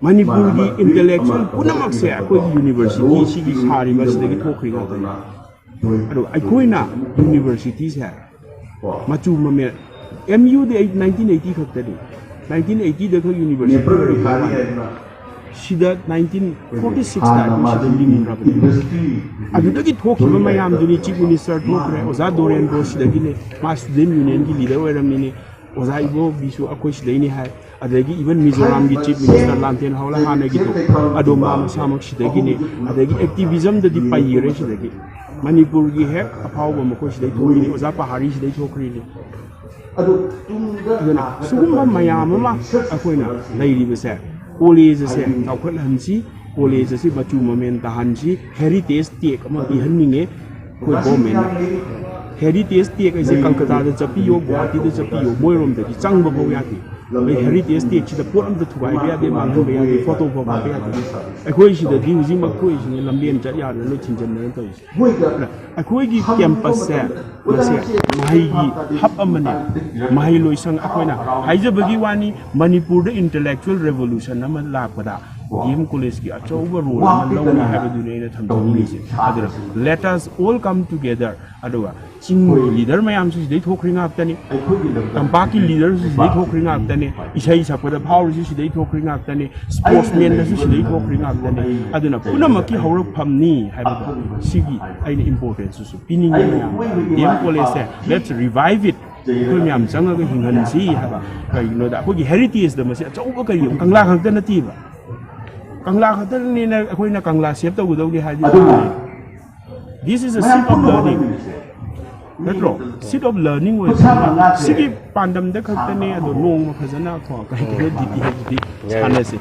ꯃꯅꯤꯄꯨꯔꯒꯤ intellectual ꯄꯨꯝꯅꯃꯛꯁꯦ ꯑꯩꯈꯣꯏꯒꯤ university ꯁꯤꯒꯤ ꯁꯥꯔꯤꯕ ꯑꯁꯤꯗꯒꯤ ꯊꯣꯛꯈ꯭ꯔꯤ ꯉꯥꯛꯇꯅꯤ꯫ ꯑꯗꯣ ꯑꯩꯈꯣꯏꯅ universityꯁꯦ ꯃꯆꯨ ꯃꯃꯦꯟ, M U ꯗꯤ ꯑꯩ nineteen eighty ꯈꯛꯇꯅꯤ, nineteen eighty ꯗ ꯈꯛ university ꯑꯣꯏꯔꯝꯕ ꯋꯥꯅꯤ꯫ ꯁꯤꯗ nineteen forty six ꯇ ꯑꯩꯈꯣꯏ ꯁꯤꯗ ꯂꯤꯡꯈ꯭ꯔꯕꯅꯤ꯫ ꯑꯗꯨꯗꯒꯤ ꯊꯣꯛꯈꯤꯕ ꯃꯌꯥꯝꯗꯨꯅꯤ, Chief Minister ꯊꯣꯛꯈ꯭ꯔꯦ, ꯑꯣꯖꯥ ꯗꯣꯔꯦꯟꯗ꯭ꯔꯣ ꯁꯤꯗꯒꯤꯅꯦ, ꯃꯥ student unionꯒꯤ leader ꯑꯣꯏꯔꯝꯃꯤꯅꯤ, ꯑꯣꯖꯥ ꯏꯕꯣꯕꯤꯁꯨ ꯑꯩꯈꯣꯏ ꯁꯤꯗꯩꯅꯤ ꯍꯥꯏ꯫ ꯑꯗꯒꯤ even ꯃꯤꯖꯣꯔꯥꯝꯒꯤ Chief Minister ꯂꯥꯟꯊꯦꯟ ꯍꯥꯎꯂ ꯍꯥꯟꯅꯒꯤꯗꯣ, ꯑꯗꯣ ꯃꯥ ꯃꯁꯥꯃꯛ ꯁꯤꯗꯒꯤꯅꯤ꯫ ꯑꯗꯒꯤ activismꯗꯗꯤ ꯄꯩꯈ꯭ꯔꯦ ꯁꯤꯗꯒꯤ꯫ ꯃꯅꯤꯄꯨꯔꯒꯤ ꯍꯦꯛ ꯑꯐꯥꯎꯕ ꯃꯈꯣꯏ ꯁꯤꯗꯩ ꯊꯣꯛꯏꯅꯤ, ꯑꯣꯖꯥ ꯄꯍꯥꯔꯤ ꯁꯤꯗꯩ ꯊꯣꯛꯈ꯭ꯔꯤꯅꯤ꯫ ꯑꯗꯨꯅ ꯁꯤꯒꯨꯝꯕ ꯃꯌꯥꯝ ꯑꯃ ꯑꯩꯈꯣꯏꯅ ꯂꯩꯔꯤꯕꯁꯦ, college ꯑꯁꯦ ꯆꯥꯎꯈꯠꯍꯟꯁꯤ, college ꯑꯁꯤ ꯃꯆꯨ ꯃꯃꯦꯟ ꯇꯥꯍꯟꯁꯤ, heritage tag ꯑꯃ ꯄꯤꯍꯟꯅꯤꯡꯉꯦ ꯑꯩꯈꯣꯏ governmentꯅ꯫ Heritage tag ꯍꯥꯏꯁꯦ ꯀꯜꯀꯇꯥꯗ ꯆꯠꯄꯤꯌꯣ, ꯒꯨꯋꯥꯍꯥꯇꯤꯗ ꯆꯠꯄꯤꯌꯣ, ꯃꯣꯏꯔꯣꯝꯗꯒꯤ ꯆꯪꯕ ꯐꯥꯎ ꯌꯥꯗꯦ꯫ ꯑꯩ heritage tagꯁꯤꯗ ꯄꯣꯠ ꯑꯝꯇ ꯊꯨꯒꯥꯏꯕ ꯌꯥꯗꯦ, ꯃꯥꯡꯍꯟꯕ ꯌꯥꯗꯦ, photo ꯐꯥꯎ ꯀꯥꯞꯄ ꯌꯥꯗꯦ꯫ ꯑꯩꯈꯣꯏ ꯁꯤꯗꯗꯤ ꯍꯧꯖꯤꯛꯃꯛ ꯊꯣꯛꯏꯁꯤꯅꯦ, ꯂꯝꯕꯦꯟ ꯆꯠ ꯌꯥꯗꯅ ꯂꯣꯏ ꯊꯤꯡꯖꯤꯟꯗꯅ ꯇꯧꯔꯤꯁꯦ꯫ ꯑꯩꯈꯣꯏꯒꯤ campusꯁꯦ ꯃꯁꯦ ꯃꯍꯩꯒꯤ hub ꯑꯃꯅꯦ, ꯃꯍꯩꯂꯣꯏꯁꯪ ꯑꯩꯈꯣꯏꯅ ꯍꯥꯏꯖꯕꯒꯤ ꯋꯥꯅꯤ, ꯃꯅꯤꯄꯨꯔꯗ intellectual revolution ꯑꯃ ꯂꯥꯛꯄꯗ D M Collegeꯀꯤ ꯑꯆꯧꯕ role ꯑꯃ ꯂꯧꯅꯤ ꯍꯥꯏꯕꯗꯨꯅꯤ ꯑꯩꯅ ꯊꯝꯖꯅꯤꯡꯉꯤꯁꯦ꯫ ꯑꯗꯨꯅ let us all come together, ꯑꯗꯨꯒ ꯆꯤꯡꯒꯤ leader ꯃꯌꯥꯝꯁꯨ ꯁꯤꯗꯩ ꯊꯣꯛꯈ꯭ꯔꯤ ꯉꯥꯛꯇꯅꯤ, ꯇꯝꯄꯥꯛꯀꯤ leaderꯁꯨ ꯁꯤꯗꯩ ꯊꯣꯛꯈ꯭ꯔꯤ ꯉꯥꯛꯇꯅꯤ, ꯏꯁꯩ ꯁꯛꯄꯗ ꯐꯥꯎꯔꯤꯁꯨ ꯁꯤꯗꯩ ꯊꯣꯛꯈ꯭ꯔꯤ ꯉꯥꯛꯇꯅꯤ, sportsmanꯗꯁꯨ ꯁꯤꯗꯩ ꯊꯣꯛꯈ꯭ꯔꯤ ꯉꯥꯛꯇꯅꯤ꯫ ꯑꯗꯨꯅ ꯄꯨꯝꯅꯃꯛꯀꯤ ꯍꯧꯔꯛꯐꯝꯅꯤ ꯍꯥꯏꯕꯗꯣ ꯁꯤꯒꯤ ꯑꯩꯅ importanceꯁꯨ ꯄꯤꯅꯤꯡꯉꯤ ꯃꯌꯥꯝ꯫ D M Collegeꯁꯦ let's revive it, ꯑꯩꯈꯣꯏ ꯃꯌꯥꯝ ꯆꯪꯉꯒ ꯍꯤꯡꯍꯟꯁꯤ ꯍꯥꯏꯕ꯫ ꯀꯩꯒꯤꯅꯣꯗ ꯑꯩꯈꯣꯏꯒꯤ heritageꯇ ꯃꯁꯤ ꯑꯆꯧꯕ ꯀꯔꯤ ꯑꯃ, ꯀꯪꯂꯥ ꯈꯛꯇ ꯅꯠꯇꯦꯕ꯫ ꯀꯪꯂꯥ ꯈꯛꯇꯅꯤꯅ ꯑꯩꯈꯣꯏꯅ ꯀꯪꯂꯥ save ꯇꯧꯒꯗꯧꯅꯤ ꯍꯥꯏꯗꯤ, this is a seat of learning, ꯅꯠꯇ꯭ꯔꯣ? Seat of learning ꯑꯣꯏꯕꯅꯤꯅ ꯁꯤꯒꯤ ꯄꯥꯟꯗꯝꯗ ꯈꯛꯇꯅꯦ꯫ ꯑꯗꯣ ꯅꯣꯡꯃ ꯐꯖꯅ ꯀꯣ ꯀꯩ ꯀꯩꯅꯣ detailꯗꯤ ꯁꯥꯟꯅꯁꯤ꯫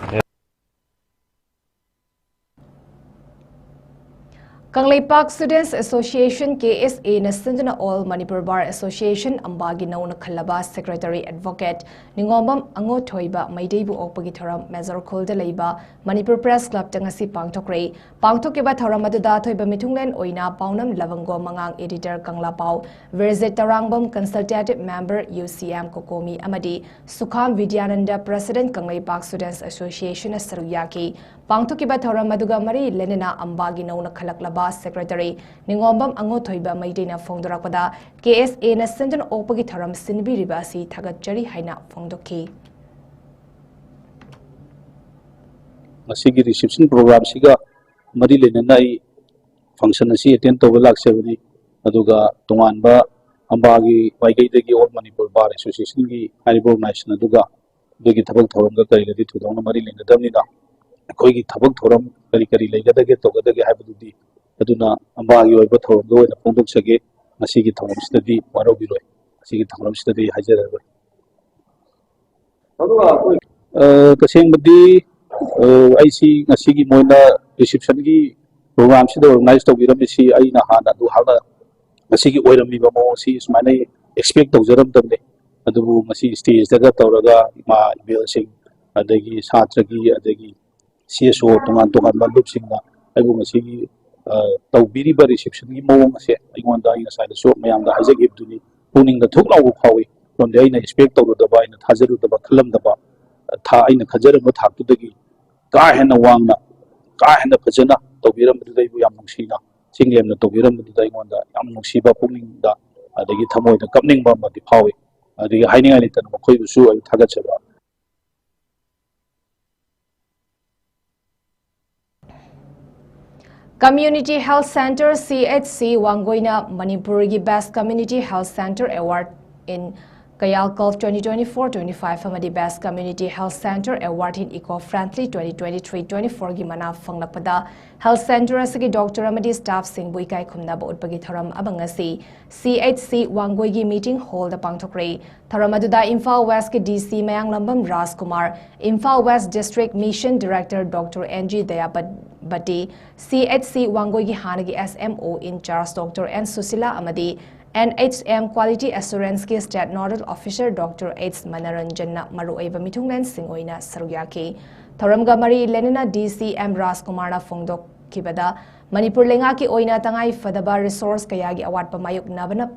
Kangleipak Students Association, K S A ꯅ ꯁꯤꯟꯗꯨꯅ All Manipur Bar Association ꯑꯝꯕꯥꯒꯤ ꯅꯧꯅ ꯈꯜꯂꯕ Secretary Advocate ꯅꯤꯉꯣꯝꯕꯝ ꯑꯉꯣꯊꯣꯏꯕ ꯃꯩꯇꯩꯕꯨ ꯑꯣꯛꯄꯒꯤ ꯊꯧꯔꯝ ꯃꯦꯖꯣꯔ ꯈꯨꯜꯗ ꯂꯩꯕ ꯃꯅꯤꯄꯨꯔ Press Club ꯇ ꯉꯁꯤ ꯄꯥꯡꯊꯣꯛꯈ꯭ꯔꯦ꯫ ꯄꯥꯡꯊꯣꯛꯈꯤꯕ ꯊꯧꯔꯝ ꯑꯗꯨꯗ ꯑꯊꯣꯏꯕ ꯃꯤꯊꯨꯡꯂꯦꯟ ꯑꯣꯏꯅ ꯄꯥꯎꯅꯝ ꯂꯕꯪꯒꯣ ꯃꯉꯥꯡ Editor ꯀꯪꯂꯥꯄꯥꯎ, ꯕꯤꯔꯖꯤꯠ ꯇꯔꯥꯡꯕꯝ Consultative Member U C M ꯀꯣꯀꯣꯃꯤ ꯑꯃꯗꯤ ꯁꯨꯈꯥꯝ Bidyananda President Kangleipak Students Association ꯅ ꯁꯔꯨꯛ ꯌꯥꯈꯤ꯫ ꯄꯥꯡꯊꯣꯛꯈꯤꯕ ꯊꯧꯔꯝ ꯑꯗꯨꯒ ꯃꯔꯤ ꯂꯩꯅꯅ ꯑꯝꯕꯥꯒꯤ ꯅꯧꯅ ꯈꯜꯂꯛꯂꯕ Secretary ꯅꯤꯉꯣꯝꯕꯝ ꯑꯉꯣꯊꯣꯏꯕ ꯃꯩꯇꯩꯅ ꯐꯣꯡꯗꯣꯔꯛꯄꯗ, K S A ꯅ ꯁꯤꯟꯗꯨꯅ ꯑꯣꯛꯄꯒꯤ ꯊꯧꯔꯝ ꯁꯤꯟꯕꯤꯔꯤꯕ ꯑꯁꯤ ꯊꯥꯒꯠꯆꯔꯤ ꯍꯥꯏꯅ ꯐꯣꯡꯗꯣꯛꯈꯤ꯫ ꯉꯁꯤꯒꯤ reception program ꯁꯤꯒ ꯃꯔꯤ ꯂꯩꯅꯅ ꯑꯩ function ꯑꯁꯤ attend ꯇꯧꯕ ꯂꯥꯛꯆꯕꯅꯤ꯫ ꯑꯗꯨꯒ ꯇꯣꯉꯥꯟꯕ ꯑꯝꯕꯥꯒꯤ ꯃꯥꯏꯀꯩꯗꯒꯤ All Manipur Bar Association ꯒꯤ ꯍꯥꯏꯔꯤꯕ organization ꯑꯗꯨꯒ ꯑꯗꯨꯒꯤ ꯊꯕꯛ ꯊꯧꯔꯝꯒ ꯀꯔꯤꯒꯗꯤ ꯊꯣꯏꯗꯣꯛꯅ ꯃꯔꯤ ꯂꯩꯅꯗꯕꯅꯤꯅ, ꯑꯩꯈꯣꯏꯒꯤ ꯊꯕꯛ ꯊꯧꯔꯝ ꯀꯔꯤ ꯀꯔꯤ ꯂꯩꯒꯗꯒꯦ, ꯇꯧꯒꯗꯒꯦ ꯍꯥꯏꯕꯗꯨꯗꯤ ꯑꯗꯨꯅ ꯑꯝꯕꯥꯒꯤ ꯑꯣꯏꯕ ꯊꯧꯔꯝꯗ ꯑꯣꯏꯅ ꯐꯣꯡꯗꯣꯛꯆꯒꯦ꯫ ꯉꯁꯤꯒꯤ ꯊꯧꯔꯝꯁꯤꯗꯗꯤ ꯋꯥꯔꯧꯕꯤꯔꯣꯏ, ꯉꯁꯤꯒꯤ ꯊꯧꯔꯝꯁꯤꯗꯗꯤ ꯍꯥꯏꯖꯔꯔꯣꯏ꯫ ꯑ, ꯇꯁꯦꯡꯕꯗꯤ, ꯑ, ꯑꯩꯁꯤ ꯉꯁꯤꯒꯤ ꯃꯣꯏꯅ reception ꯒꯤ program ꯁꯤꯗ organize ꯇꯧꯕꯤꯔꯝꯃꯤꯁꯤ ꯑꯩꯅ ꯍꯥꯟꯅ ꯑꯗꯨ ꯍꯥꯟꯅ ꯉꯁꯤꯒꯤ ꯑꯣꯏꯔꯝꯃꯤꯕ ꯃꯑꯣꯡꯁꯤ ꯁꯨꯃꯥꯏꯅ expect ꯇꯧꯖꯔꯝꯗꯕꯅꯤ꯫ ꯑꯗꯨꯕꯨ ꯉꯁꯤ stage ꯇꯒ ꯇꯧꯔꯒ ꯏꯃꯥ ꯏꯕꯦꯜꯁꯤꯡ, ꯑꯗꯒꯤ ꯁꯥꯇ꯭ꯔꯒꯤ, ꯑꯗꯒꯤ C S O ꯇꯣꯉꯥꯟ ꯇꯣꯉꯥꯟꯕ ꯂꯨꯞꯁꯤꯡꯅ ꯑꯩꯕꯨ ꯉꯁꯤꯒꯤ, ꯑ, ꯇꯧꯕꯤꯔꯤꯕ reception ꯒꯤ ꯃꯑꯣꯡ ꯑꯁꯦ ꯑꯩꯉꯣꯟꯗ, ꯑꯩ ꯉꯁꯥꯏꯗꯁꯨ ꯃꯌꯥꯝꯗ ꯍꯥꯏꯖꯈꯤꯕꯗꯨꯅꯤ, ꯄꯨꯛꯅꯤꯡꯗ ꯊꯨꯛ ꯂꯥꯎꯕ ꯐꯥꯎꯏ꯫ ꯃꯔꯝꯗꯤ ꯑꯩꯅ expect ꯇꯧꯔꯨꯗꯕ, ꯑꯩꯅ ꯊꯥꯖꯔꯨꯗꯕ, ꯈꯜꯂꯝꯗꯕ, ꯊꯥ-, ꯑꯩꯅ ꯈꯟꯖꯔꯝꯕ ꯊꯥꯛꯇꯨꯗꯒꯤ ꯀꯥ ꯍꯦꯟꯅ ꯋꯥꯡꯅ, ꯀꯥ ꯍꯦꯟꯅ ꯐꯖꯅ ꯇꯧꯕꯤꯔꯝꯕꯗꯨꯗ ꯑꯩꯕꯨ ꯌꯥꯝ ꯅꯨꯡꯁꯤꯅ, ꯆꯤꯡꯂꯦꯝꯅ ꯇꯧꯕꯤꯔꯝꯕꯗꯨꯗ ꯑꯩꯉꯣꯟꯗ ꯌꯥꯝ ꯅꯨꯡꯁꯤꯕ, ꯄꯨꯛꯅꯤꯡꯗ ꯑꯗꯒꯤ ꯊꯃꯣꯏꯗ ꯀꯞꯅꯤꯡꯕ ꯑꯃꯗꯤ ꯐꯥꯎꯏ꯫ ꯑꯗꯒꯤ ꯍꯥꯏꯅꯤꯡꯉꯥꯏ ꯂꯩꯇꯅ ꯃꯈꯣꯏꯕꯨꯁꯨ ꯑꯩ ꯊꯥꯒꯠꯆꯕ꯫ Community Health Centre, C H C, ꯋꯥꯡꯒꯣꯏꯅ ꯃꯅꯤꯄꯨꯔꯒꯤ Best Community Health Centre Award in Kayal Golf twenty twenty-four twenty-five ꯑꯃꯗꯤ Best Community Health Center Award in Eco Friendly twenty twenty-three twenty-four ꯒꯤ ꯃꯅꯥ ꯐꯪꯂꯛꯄꯗ, health center ꯑꯁꯤꯒꯤ doctor ꯑꯃꯗꯤ staffꯁꯤꯡꯕꯨ ꯏꯀꯥꯏ ꯈꯨꯝꯅꯕ ꯎꯠꯄꯒꯤ ꯊꯧꯔꯝ ꯑꯃ ꯉꯁꯤ C H C ꯋꯥꯡꯒꯣꯏꯒꯤ meeting hallꯗ ꯄꯥꯡꯊꯣꯛꯈ꯭ꯔꯦ꯫ ꯊꯧꯔꯝ ꯑꯗꯨꯗ ꯏꯝꯐꯥꯜ Westꯀꯤ D C ꯃꯌꯥꯡꯂꯝꯕꯝ ꯔꯥꯖꯀꯨꯃꯥꯔ, Imphal West District Mission Director Doctor N G ꯗꯌꯥꯕꯇꯤ, C H C ꯋꯥꯡꯒꯣꯏꯒꯤ ꯍꯥꯟꯅꯒꯤ S M O in charge Doctor N Sushila ꯑꯃꯗꯤ N H M Quality Assuranceꯀꯤ State Nodal Officer Doctor H ꯃꯅꯔꯟꯖꯟꯅ ꯃꯔꯨꯑꯣꯏꯕ ꯃꯤꯊꯨꯡꯂꯦꯟꯁꯤꯡ ꯑꯣꯏꯅ ꯁꯔꯨꯛ ꯌꯥꯈꯤ꯫ ꯊꯧꯔꯝꯒ ꯃꯔꯤ ꯂꯩꯅꯅ D C M ꯔꯥꯖꯀꯨꯃꯥꯔꯅ ꯐꯣꯡꯗꯣꯛꯈꯤꯕꯗ, ꯃꯅꯤꯄꯨꯔ ꯂꯩꯉꯥꯛꯀꯤ ꯑꯣꯏꯅ ꯇꯉꯥꯏ ꯐꯗꯕ resource ꯀꯌꯥꯒꯤ ꯑꯋꯥꯠꯄ ꯃꯥꯌꯣꯛꯅꯕꯅ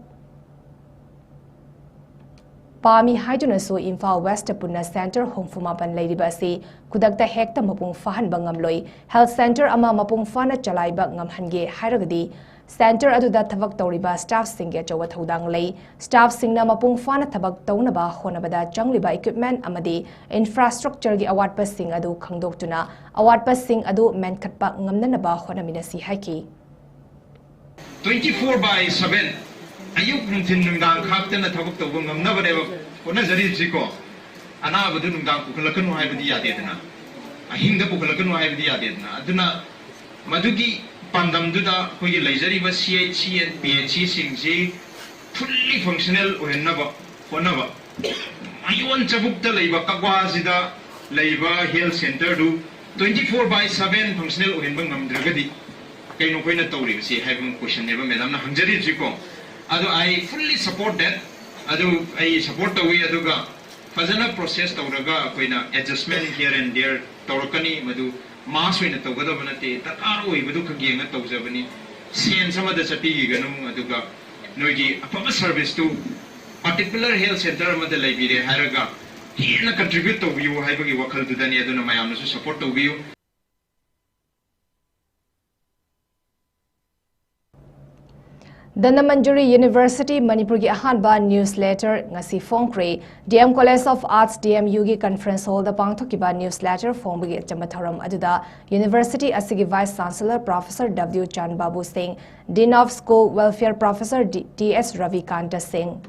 ꯄꯥꯝꯃꯤ ꯍꯥꯏꯗꯨꯅꯁꯨ ꯏꯝꯐꯥꯜ Westꯇ ꯄꯨꯟꯅ center ꯍꯨꯝꯐꯨ ꯃꯥꯄꯟ ꯂꯩꯔꯤꯕ ꯑꯁꯤ ꯈꯨꯗꯛꯇ ꯍꯦꯛꯇ ꯃꯄꯨꯡ ꯐꯥꯍꯟꯕ ꯉꯝꯂꯣꯏ꯫ Health center ꯑꯃ ꯃꯄꯨꯡ ꯐꯥꯅ ꯆꯂꯥꯏꯕ ꯉꯝꯍꯟꯒꯦ ꯍꯥꯏꯔꯒꯗꯤ center ꯑꯗꯨꯗ ꯊꯕꯛ ꯇꯧꯔꯤꯕ staffꯁꯤꯡꯒꯤ ꯑꯆꯧꯕ ꯊꯧꯗꯥꯡ ꯂꯩ꯫ Staffꯁꯤꯡꯅ ꯃꯄꯨꯡ ꯐꯥꯅ ꯊꯕꯛ ꯇꯧꯅꯕ ꯍꯣꯠꯅꯕꯗ ꯆꯪꯂꯤꯕ equipment ꯑꯃꯗꯤ infrastructureꯒꯤ ꯑꯋꯥꯠꯄꯁꯤꯡ ꯑꯗꯨ ꯈꯪꯗꯣꯛꯇꯨꯅ ꯑꯋꯥꯠꯄꯁꯤꯡ ꯑꯗꯨ ꯃꯦꯟꯈꯠꯄ ꯉꯝꯅꯅꯕ ꯍꯣꯠꯅꯃꯤꯟꯅꯁꯤ ꯍꯥꯏꯈꯤ꯫ Twenty four by seven, ꯑꯌꯨꯛ ꯅꯨꯡꯊꯤꯟ ꯅꯨꯡꯗꯥꯡ ꯈꯥꯛꯇꯅ ꯊꯕꯛ ꯇꯧꯕ ꯉꯝꯅꯕꯅꯦꯕ ꯍꯣꯠꯅꯖꯔꯤꯕꯁꯤꯀꯣ꯫ ꯑꯅꯥꯕꯗꯨ ꯅꯨꯡꯗꯥꯡ ꯄꯨꯈꯠꯂꯛꯀꯅꯨ ꯍꯥꯏꯕꯗꯤ ꯌꯥꯗꯦꯗꯅ, ꯑꯍꯤꯡꯗ ꯄꯨꯈꯠꯂꯛꯀꯅꯨ ꯍꯥꯏꯕꯗꯤ ꯌꯥꯗꯦꯗꯅ꯫ ꯑꯗꯨꯅ ꯃꯗꯨꯒꯤ ꯄꯥꯟꯗꯝꯗꯨꯗ ꯑꯩꯈꯣꯏꯒꯤ ꯂꯩꯖꯔꯤꯕ C H C and P H Cꯁꯤꯡꯁꯤ fully functional ꯑꯣꯏꯍꯟꯅꯕ ꯍꯣꯠꯅꯕ꯫ ꯃꯌꯣꯟ ꯆꯕꯨꯛꯇ ꯂꯩꯕ ꯀꯛꯋꯥꯁꯤꯗ ꯂꯩꯕ health centerꯗꯨ twenty four by seven functional ꯑꯣꯏꯍꯟꯕ ꯉꯝꯗ꯭ꯔꯒꯗꯤ ꯀꯩꯅꯣ ꯑꯩꯈꯣꯏꯅ ꯇꯧꯔꯤꯕꯁꯤ ꯍꯥꯏꯕ questionꯅꯦꯕ madamꯅ ꯍꯪꯖꯔꯤꯕꯁꯤꯀꯣ꯫ ꯑꯗꯣ I fully support that. ꯑꯗꯨ ꯑꯩ support ꯇꯧꯏ꯫ ꯑꯗꯨꯒ ꯐꯖꯅ process ꯇꯧꯔꯒ ꯑꯩꯈꯣꯏꯅ adjustment here and there ꯇꯧꯔꯛꯀꯅꯤ꯫ ꯃꯗꯨ mass ꯑꯣꯏꯅ ꯇꯧꯒꯗꯕ ꯅꯠꯇꯦ, ꯗꯔꯀꯥꯔ ꯑꯣꯏꯕꯗꯨ ꯈꯛ ꯌꯦꯡꯉ ꯇꯧꯖꯕꯅꯤ꯫ Sense ꯑꯃꯗ ꯆꯠꯄꯤꯈꯤꯒꯅꯨ꯫ ꯑꯗꯨꯒ ꯅꯣꯏꯒꯤ ꯑꯐꯕ serviceꯇꯨ particular health center ꯑꯃꯗ ꯂꯩꯕꯤꯔꯦ ꯍꯥꯏꯔꯒ ꯍꯦꯟꯅ contribute ꯇꯧꯕꯤꯌꯨ ꯍꯥꯏꯕꯒꯤ ꯋꯥꯈꯜꯗꯨꯗꯅꯤ꯫ ꯑꯗꯨꯅ ꯃꯌꯥꯝꯅꯁꯨ support ꯇꯧꯕꯤꯌꯨ꯫ ꯙꯅꯃꯟꯖꯨꯔꯤ University ꯃꯅꯤꯄꯨꯔꯒꯤ ꯑꯍꯥꯟꯕ newsletter ꯉꯁꯤ ꯐꯣꯡꯈ꯭ꯔꯦ꯫ D M College of Arts, D M Uꯒꯤ conference hallꯗ ꯄꯥꯡꯊꯣꯛꯈꯤꯕ newsletter ꯐꯣꯡꯕꯒꯤ ꯑꯆꯝꯕ ꯊꯧꯔꯝ ꯑꯗꯨꯗ university ꯑꯁꯤꯒꯤ Vice Chancellor Professor W ꯆꯥꯟꯕꯥꯕꯨ ꯁꯤꯡ, Dean of School Welfare Professor D-, T S Rabikanta ꯁꯤꯡ,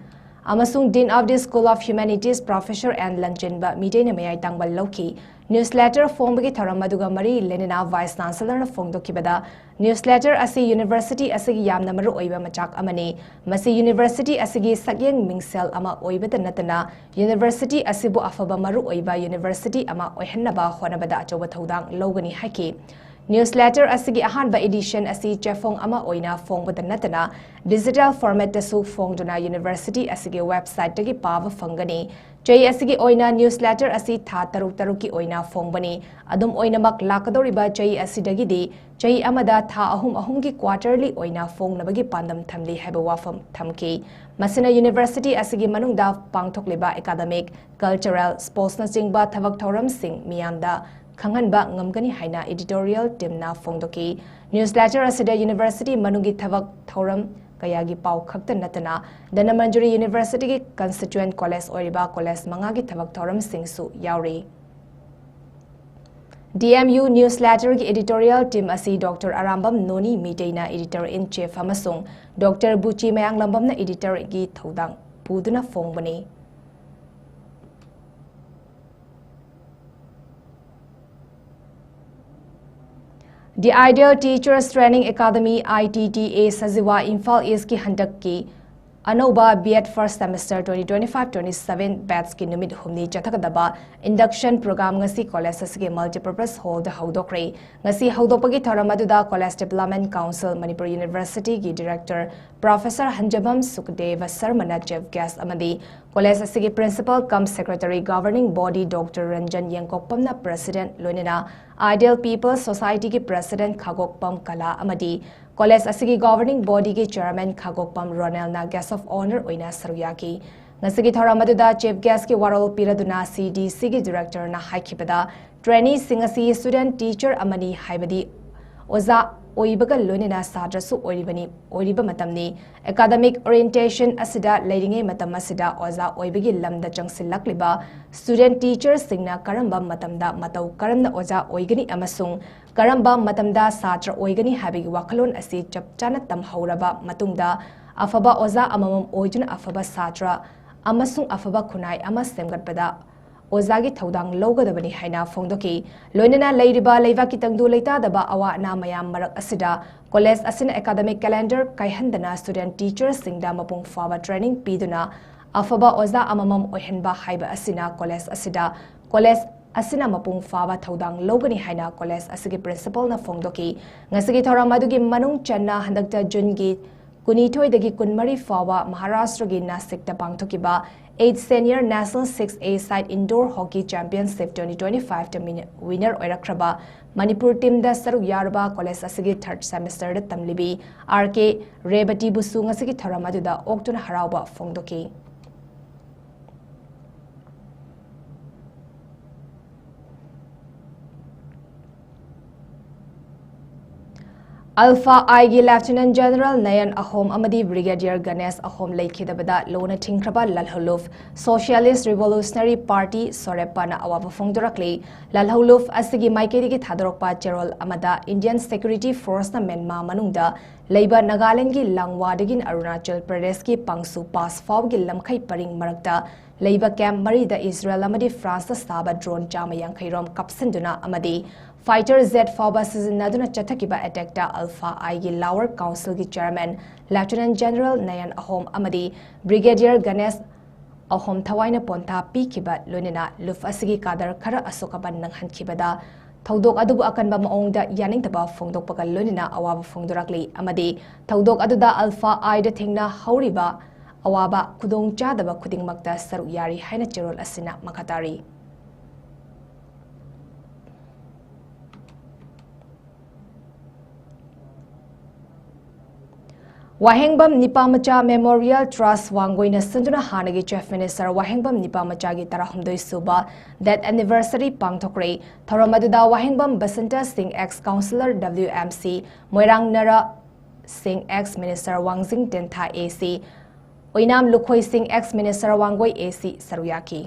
ꯑꯃꯁꯨꯡ Dean of the School of Humanities Professor N ꯂꯟꯆꯦꯟꯕ ꯃꯤꯇꯩꯅ ꯃꯌꯥꯏ ꯇꯥꯡꯕ ꯂꯧꯈꯤ꯫ Newsletter ꯐꯣꯡꯕꯒꯤ ꯊꯧꯔꯝ ꯑꯗꯨꯒ ꯃꯔꯤ ꯂꯩꯅꯅ Vice Chancellorꯅ ꯐꯣꯡꯗꯣꯛꯈꯤꯕꯗ, newsletter ꯑꯁꯤ university ꯑꯁꯤꯒꯤ ꯌꯥꯝꯅ ꯃꯔꯨꯑꯣꯏꯕ ꯃꯆꯥꯛ ꯑꯃꯅꯤ꯫ ꯃꯁꯤ university ꯑꯁꯤꯒꯤ ꯁꯛꯌꯦꯡ ꯃꯤꯡꯁꯦꯜ ꯑꯃ ꯑꯣꯏꯕꯇ ꯅꯠꯇꯅ university ꯑꯁꯤꯕꯨ ꯑꯐꯕ ꯃꯔꯨꯑꯣꯏꯕ university ꯑꯃ ꯑꯣꯏꯍꯟꯅꯕ ꯍꯣꯠꯅꯕꯗ ꯑꯆꯧꯕ ꯊꯧꯗꯥꯡ ꯂꯧꯒꯅꯤ ꯍꯥꯏꯈꯤ꯫ Newsletter ꯑꯁꯤꯒꯤ ꯑꯍꯥꯟꯕ edition ꯑꯁꯤ ꯆꯦꯐꯣꯡ ꯑꯃ ꯑꯣꯏꯅ ꯐꯣꯡꯕꯇ ꯅꯠꯇꯅ digital formatꯇꯁꯨ ꯐꯣꯡꯗꯨꯅ university ꯑꯁꯤꯒꯤ websiteꯇꯒꯤ ꯄꯥꯕ ꯐꯪꯒꯅꯤ꯫ ꯆꯍꯤ ꯑꯁꯤꯒꯤ ꯑꯣꯏꯅ newsletter ꯑꯁꯤ ꯊꯥ ꯇꯔꯨꯛ ꯇꯔꯨꯛꯀꯤ ꯑꯣꯏꯅ ꯐꯣꯡꯕꯅꯤ꯫ ꯑꯗꯨꯝ ꯑꯣꯏꯅꯃꯛ, ꯂꯥꯛꯀꯗꯧꯔꯤꯕ ꯆꯍꯤ ꯑꯁꯤꯗꯒꯤꯗꯤ ꯆꯍꯤ ꯑꯃꯗ ꯊꯥ ꯑꯍꯨꯝ ꯑꯍꯨꯝꯒꯤ quarterly ꯑꯣꯏꯅ ꯐꯣꯡꯅꯕꯒꯤ ꯄꯥꯟꯗꯝ ꯊꯝꯂꯤ ꯍꯥꯏꯕ ꯋꯥꯐꯝ ꯊꯝꯈꯤ꯫ ꯃꯁꯤꯅ university ꯑꯁꯤꯒꯤ ꯃꯅꯨꯡꯗ ꯄꯥꯡꯊꯣꯛꯂꯤꯕ academic, cultural, sportsꯅꯆꯤꯡꯕ ꯊꯕꯛ ꯊꯧꯔꯝꯁꯤꯡ ꯃꯤꯌꯥꯝꯗ ꯈꯪꯍꯟꯕ ꯉꯝꯒꯅꯤ ꯍꯥꯏꯅ editorial teamꯅ ꯐꯣꯡꯗꯣꯛꯈꯤ꯫ Newsletter ꯑꯁꯤꯗ university ꯃꯅꯨꯡꯒꯤ ꯊꯕꯛ ꯊꯧꯔꯝ ꯀꯌꯥꯒꯤ ꯄꯥꯎ ꯈꯛꯇ ꯅꯠꯇꯅ, ꯙꯅꯃꯟꯖꯨꯔꯤ universityꯒꯤ constituent college ꯑꯣꯏꯔꯤꯕ college ꯃꯉꯥꯒꯤ ꯊꯕꯛ ꯊꯧꯔꯝꯁꯤꯡꯁꯨ ꯌꯥꯎꯔꯤ꯫ D M U newsletterꯒꯤ editorial team ꯑꯁꯤ Doctor ꯑꯔꯥꯝꯕꯝ ꯅꯣꯅꯤ ꯃꯤꯇꯩꯅ editor in chief ꯑꯃꯁꯨꯡ Doctor ꯕꯨꯆꯤ ꯃꯌꯥꯡꯂꯝꯕꯝꯅ editorꯒꯤ ꯊꯧꯗꯥꯡ ꯄꯨꯗꯨꯅ ꯐꯣꯡꯕꯅꯤ꯫ The Ideal Teachers Training Academy, I T T A, Sajiwa, Imphal Eastꯀꯤ ꯍꯟꯗꯛꯀꯤ ꯑꯅꯧꯕ B.Ed first semester twenty twenty-five twenty-seven batchꯀꯤ ꯅꯨꯃꯤꯠ ꯍꯨꯝꯅꯤ ꯆꯠꯊꯒꯗꯕ induction program ꯉꯁꯤ college ꯑꯁꯤꯒꯤ multipurpose hallꯗ ꯍꯧꯗꯣꯛꯈ꯭ꯔꯦ꯫ ꯉꯁꯤ ꯍꯧꯗꯣꯛꯄꯒꯤ ꯊꯧꯔꯝ ꯑꯗꯨꯗ College Development Council Manipur Universityꯒꯤ director Professor ꯍꯟꯖꯕꯝ ꯁꯨꯀꯗꯦꯕ ꯁꯔꯃꯅ chief guest ꯑꯃꯗꯤ college ꯑꯁꯤꯒꯤ principal cum secretary governing body Doctor Ranjan ꯌꯦꯡꯀꯣꯛꯄꯝꯅ president, ꯂꯣꯏꯅꯅ Ideal People Societyꯒꯤ president ꯈꯥꯒꯣꯛꯄꯝ ꯀꯂꯥ ꯑꯃꯗꯤ college ꯑꯁꯤꯒꯤ governing bodyꯒꯤ chairman ꯈꯥꯒꯣꯛꯄꯝ ꯔꯣꯅꯦꯜꯅ guest of honour ꯑꯣꯏꯅ ꯁꯔꯨꯛ ꯌꯥꯈꯤ꯫ ꯉꯁꯤꯒꯤ ꯊꯧꯔꯝ ꯑꯗꯨꯗ chief guestꯀꯤ ꯋꯥꯔꯣꯜ ꯄꯤꯔꯗꯨꯅ C D Cꯒꯤ directorꯅ ꯍꯥꯏꯈꯤꯕꯗ, traineeꯁꯤꯡ ꯑꯁꯤ student teacher ꯑꯃꯅꯤ, ꯍꯥꯏꯕꯗꯤ ꯑꯣꯖꯥ ꯑꯣꯏꯕꯒ ꯂꯣꯏꯅꯅ ꯁꯥꯇ꯭ꯔꯁꯨ ꯑꯣꯏꯔꯤꯕꯅꯤ, ꯑꯣꯏꯔꯤꯕ ꯃꯇꯝꯅꯤ꯫ Academic orientation ꯑꯁꯤꯗ ꯂꯩꯔꯤꯉꯩ ꯃꯇꯝ ꯑꯁꯤꯗ ꯑꯣꯖꯥ ꯑꯣꯏꯕꯒꯤ ꯂꯝꯗ ꯆꯪꯁꯤꯜꯂꯛꯂꯤꯕ student teacherꯁꯤꯡꯅ ꯀꯔꯝꯕ ꯃꯇꯝꯗ ꯃꯇꯧ ꯀꯔꯝꯅ ꯑꯣꯖꯥ ꯑꯣꯏꯒꯅꯤ ꯑꯃꯁꯨꯡ ꯀꯔꯝꯕ ꯃꯇꯝꯗ ꯁꯥꯇ꯭ꯔ ꯑꯣꯏꯒꯅꯤ ꯍꯥꯏꯕꯒꯤ ꯋꯥꯈꯜꯂꯣꯟ ꯑꯁꯤ ꯆꯞ ꯆꯥꯅ ꯇꯝꯍꯧꯔꯕ ꯃꯇꯨꯡꯗ, ꯑꯐꯕ ꯑꯣꯖꯥ ꯑꯃꯃꯝ ꯑꯣꯏꯗꯨꯅ ꯑꯐꯕ ꯁꯥꯇ꯭ꯔ ꯑꯃꯁꯨꯡ ꯑꯐꯕ ꯈꯨꯟꯅꯥꯏ ꯑꯃ ꯁꯦꯝꯒꯠꯄꯗ ꯑꯣꯖꯥꯒꯤ ꯊꯧꯗꯥꯡ ꯂꯧꯒꯗꯕꯅꯤ ꯍꯥꯏꯅ ꯐꯣꯡꯗꯣꯛꯈꯤ꯫ ꯂꯣꯏꯅꯅ ꯂꯩꯔꯤꯕ ꯂꯩꯕꯥꯛꯀꯤ ꯇꯪꯗꯨ ꯂꯩꯇꯥꯗꯕ ꯑꯋꯥ ꯑꯅꯥ ꯃꯌꯥꯝ ꯃꯔꯛ ꯑꯁꯤꯗ ꯀꯣꯂꯦꯖ ꯑꯁꯤꯅ academic calendar ꯀꯥꯏꯍꯟꯗꯅ student teacherꯁꯤꯡꯗ ꯃꯄꯨꯡ ꯐꯥꯕ training ꯄꯤꯗꯨꯅ ꯑꯐꯕ ꯑꯣꯖꯥ ꯑꯃꯃꯝ ꯑꯣꯏꯍꯟꯕ ꯍꯥꯏꯕ ꯑꯁꯤꯅ ꯀꯣꯂꯦꯖ ꯑꯁꯤꯗ, ꯀꯣꯂꯦꯖ ꯑꯁꯤꯅ ꯃꯄꯨꯡ ꯐꯥꯕ ꯊꯧꯗꯥꯡ ꯂꯧꯒꯅꯤ ꯍꯥꯏꯅ ꯀꯣꯂꯦꯖ ꯑꯁꯤꯒꯤ principalꯅ ꯐꯣꯡꯗꯣꯛꯈꯤ꯫ ꯉꯁꯤꯒꯤ ꯊꯧꯔꯝ ꯑꯗꯨꯒꯤ ꯃꯅꯨꯡ ꯆꯟꯅ ꯍꯟꯗꯛꯇ ꯖꯨꯟꯒꯤ ꯀꯨꯟꯅꯤꯊꯣꯏꯗꯒꯤ ꯀꯨꯟꯃꯔꯤ ꯐꯥꯎꯕ ꯃꯍꯥꯔꯥꯁꯇ꯭ꯔꯒꯤ ꯅꯥꯁꯤꯛꯇ ꯄꯥꯡꯊꯣꯛꯈꯤꯕ eighth Senior National six A side indoor hockey championship twenty twenty-fiveꯇ winner ꯑꯣꯏꯔꯛꯈ꯭ꯔꯕ Manipur teamꯗ ꯁꯔꯨꯛ ꯌꯥꯔꯨꯕ ꯀꯣꯂꯦꯖ ꯑꯁꯤꯒꯤ third semesterꯗ ꯇꯝꯂꯤꯕꯤ ꯑꯥꯔ ꯀꯦ ꯔꯦꯕꯇꯤꯕꯨꯁꯨ ꯉꯁꯤꯒꯤ ꯊꯧꯔꯝ ꯑꯗꯨꯗ ꯑꯣꯛꯇꯨꯅ ꯍꯔꯥꯎꯕ ꯐꯣꯡꯗꯣꯛꯈꯤ꯫ ꯑꯜꯐꯥ ꯑꯥꯏꯒꯤ Lieutenant General ꯅꯌꯟ ꯑꯍꯣꯝ ꯑꯃꯗꯤ Brigadier ꯒꯅꯦꯁ ꯑꯍꯣꯝ ꯂꯩꯈꯤꯗꯕꯗ ꯂꯣꯟꯅ ꯊꯤꯡꯈ꯭ꯔꯕ ꯂꯜꯍꯧꯂꯨꯞ Socialist Revolutionary Party, ꯁꯣꯔꯦꯞꯄꯅ ꯑꯋꯥꯕ ꯐꯣꯡꯗꯣꯔꯛꯂꯤ꯫ ꯂꯜꯍꯧꯂꯨꯞ ꯑꯁꯤꯒꯤ ꯃꯥꯏꯀꯩꯗꯒꯤ ꯊꯥꯗꯣꯔꯛꯄ ꯆꯦꯔꯣꯜ ꯑꯃꯗ Indian Security Forceꯅ ꯃ꯭ꯌꯥꯟꯃꯥꯔ ꯃꯅꯨꯡꯗ ꯂꯩꯕ ꯅꯥꯒꯥꯂꯦꯟꯗꯒꯤ ꯂꯥꯡꯋꯥꯗꯒꯤ ꯑꯔꯨꯅꯥꯆꯜ ꯄ꯭ꯔꯗꯦꯁꯀꯤ ꯄꯥꯡꯁꯨ ꯄꯥꯁ ꯐꯥꯎꯕꯒꯤ ꯂꯝꯈꯩ ꯄꯔꯤꯡ ꯃꯔꯛꯇ ꯂꯩꯕ camp ꯃꯔꯤꯗ ꯏꯖꯔꯦꯜ ꯑꯃꯗꯤ ꯐ꯭ꯔꯥꯟꯁꯇ ꯁꯥꯕ drone ꯆꯥꯝꯃ ꯌꯥꯡꯈꯩ ꯔꯣꯝ ꯀꯥꯞꯁꯤꯟꯗꯨꯅ ꯑꯃꯗꯤ fighter jet ꯐꯥꯎꯕ ꯁꯤꯖꯤꯟꯅꯗꯨꯅ ꯆꯠꯊꯈꯤꯕ attackꯇ ꯑꯜꯐꯥ ꯑꯥꯏꯒꯤ Lower Councilꯒꯤ Chairman Lieutenant General ꯅꯌꯟ ꯑꯍꯣꯝ ꯑꯃꯗꯤ Brigadier ꯒꯅꯦꯁ ꯑꯍꯣꯝ ꯊꯋꯥꯏꯅ ꯄꯣꯟꯊꯥ ꯄꯤꯈꯤꯕ ꯂꯣꯏꯅꯅ ꯂꯨꯞ ꯑꯁꯤꯒꯤ ꯀꯥꯗꯔ ꯈꯔ ꯑꯁꯣꯛ ꯑꯄꯟ ꯅꯪꯍꯟꯈꯤꯕꯗ ꯊꯧꯗꯣꯛ ꯑꯗꯨꯕꯨ ꯑꯀꯟꯕ ꯃꯑꯣꯡꯗ ꯌꯥꯅꯤꯡꯗꯕ ꯐꯣꯡꯗꯣꯛꯄꯒ ꯂꯣꯏꯅꯅ ꯑꯋꯥꯕ ꯐꯣꯡꯗꯣꯔꯛꯂꯤ ꯑꯃꯗꯤ ꯊꯧꯗꯣꯛ ꯑꯗꯨꯗ ꯑꯜꯐꯥ ꯑꯥꯏꯗ ꯊꯦꯡꯅꯍꯧꯔꯤꯕ ꯑꯋꯥꯕ ꯈꯨꯗꯣꯡꯆꯥꯗꯕ ꯈꯨꯗꯤꯡꯃꯛꯇ ꯁꯔꯨꯛ ꯌꯥꯔꯤ ꯍꯥꯏꯅ ꯆꯦꯔꯣꯜ ꯑꯁꯤꯅ ꯃꯈꯥ ꯇꯥꯔꯤ꯫ ꯋꯥꯍꯦꯡꯕꯝ ꯅꯤꯄꯥꯃꯆꯥ Memorial Trust ꯋꯥꯡꯒꯣꯏꯅ ꯁꯤꯟꯗꯨꯅ ꯍꯥꯟꯅꯒꯤ Chief Minister ꯋꯥꯍꯦꯡꯕꯝ ꯅꯤꯄꯥꯃꯆꯥꯒꯤ ꯇꯔꯥꯍꯨꯝꯗꯣꯏ ꯁꯨꯕ death anniversary ꯄꯥꯡꯊꯣꯛꯈ꯭ꯔꯦ꯫ ꯊꯧꯔꯝ ꯑꯗꯨꯗ ꯋꯥꯍꯦꯡꯕꯝ ꯕꯁꯟꯇ ꯁꯤꯡ, ex councillor W M C, ꯃꯣꯏꯔꯥꯡ ꯅꯔꯥ ꯁꯤꯡ, ex minister ꯋꯥꯡꯖꯤꯡ ꯇꯦꯟꯊꯥ A C, ꯑꯣꯏꯅꯥꯝ ꯂꯨꯈꯣꯏ ꯁꯤꯡ, ex minister Wangoi A C ꯁꯔꯨꯛ ꯌꯥꯈꯤ꯫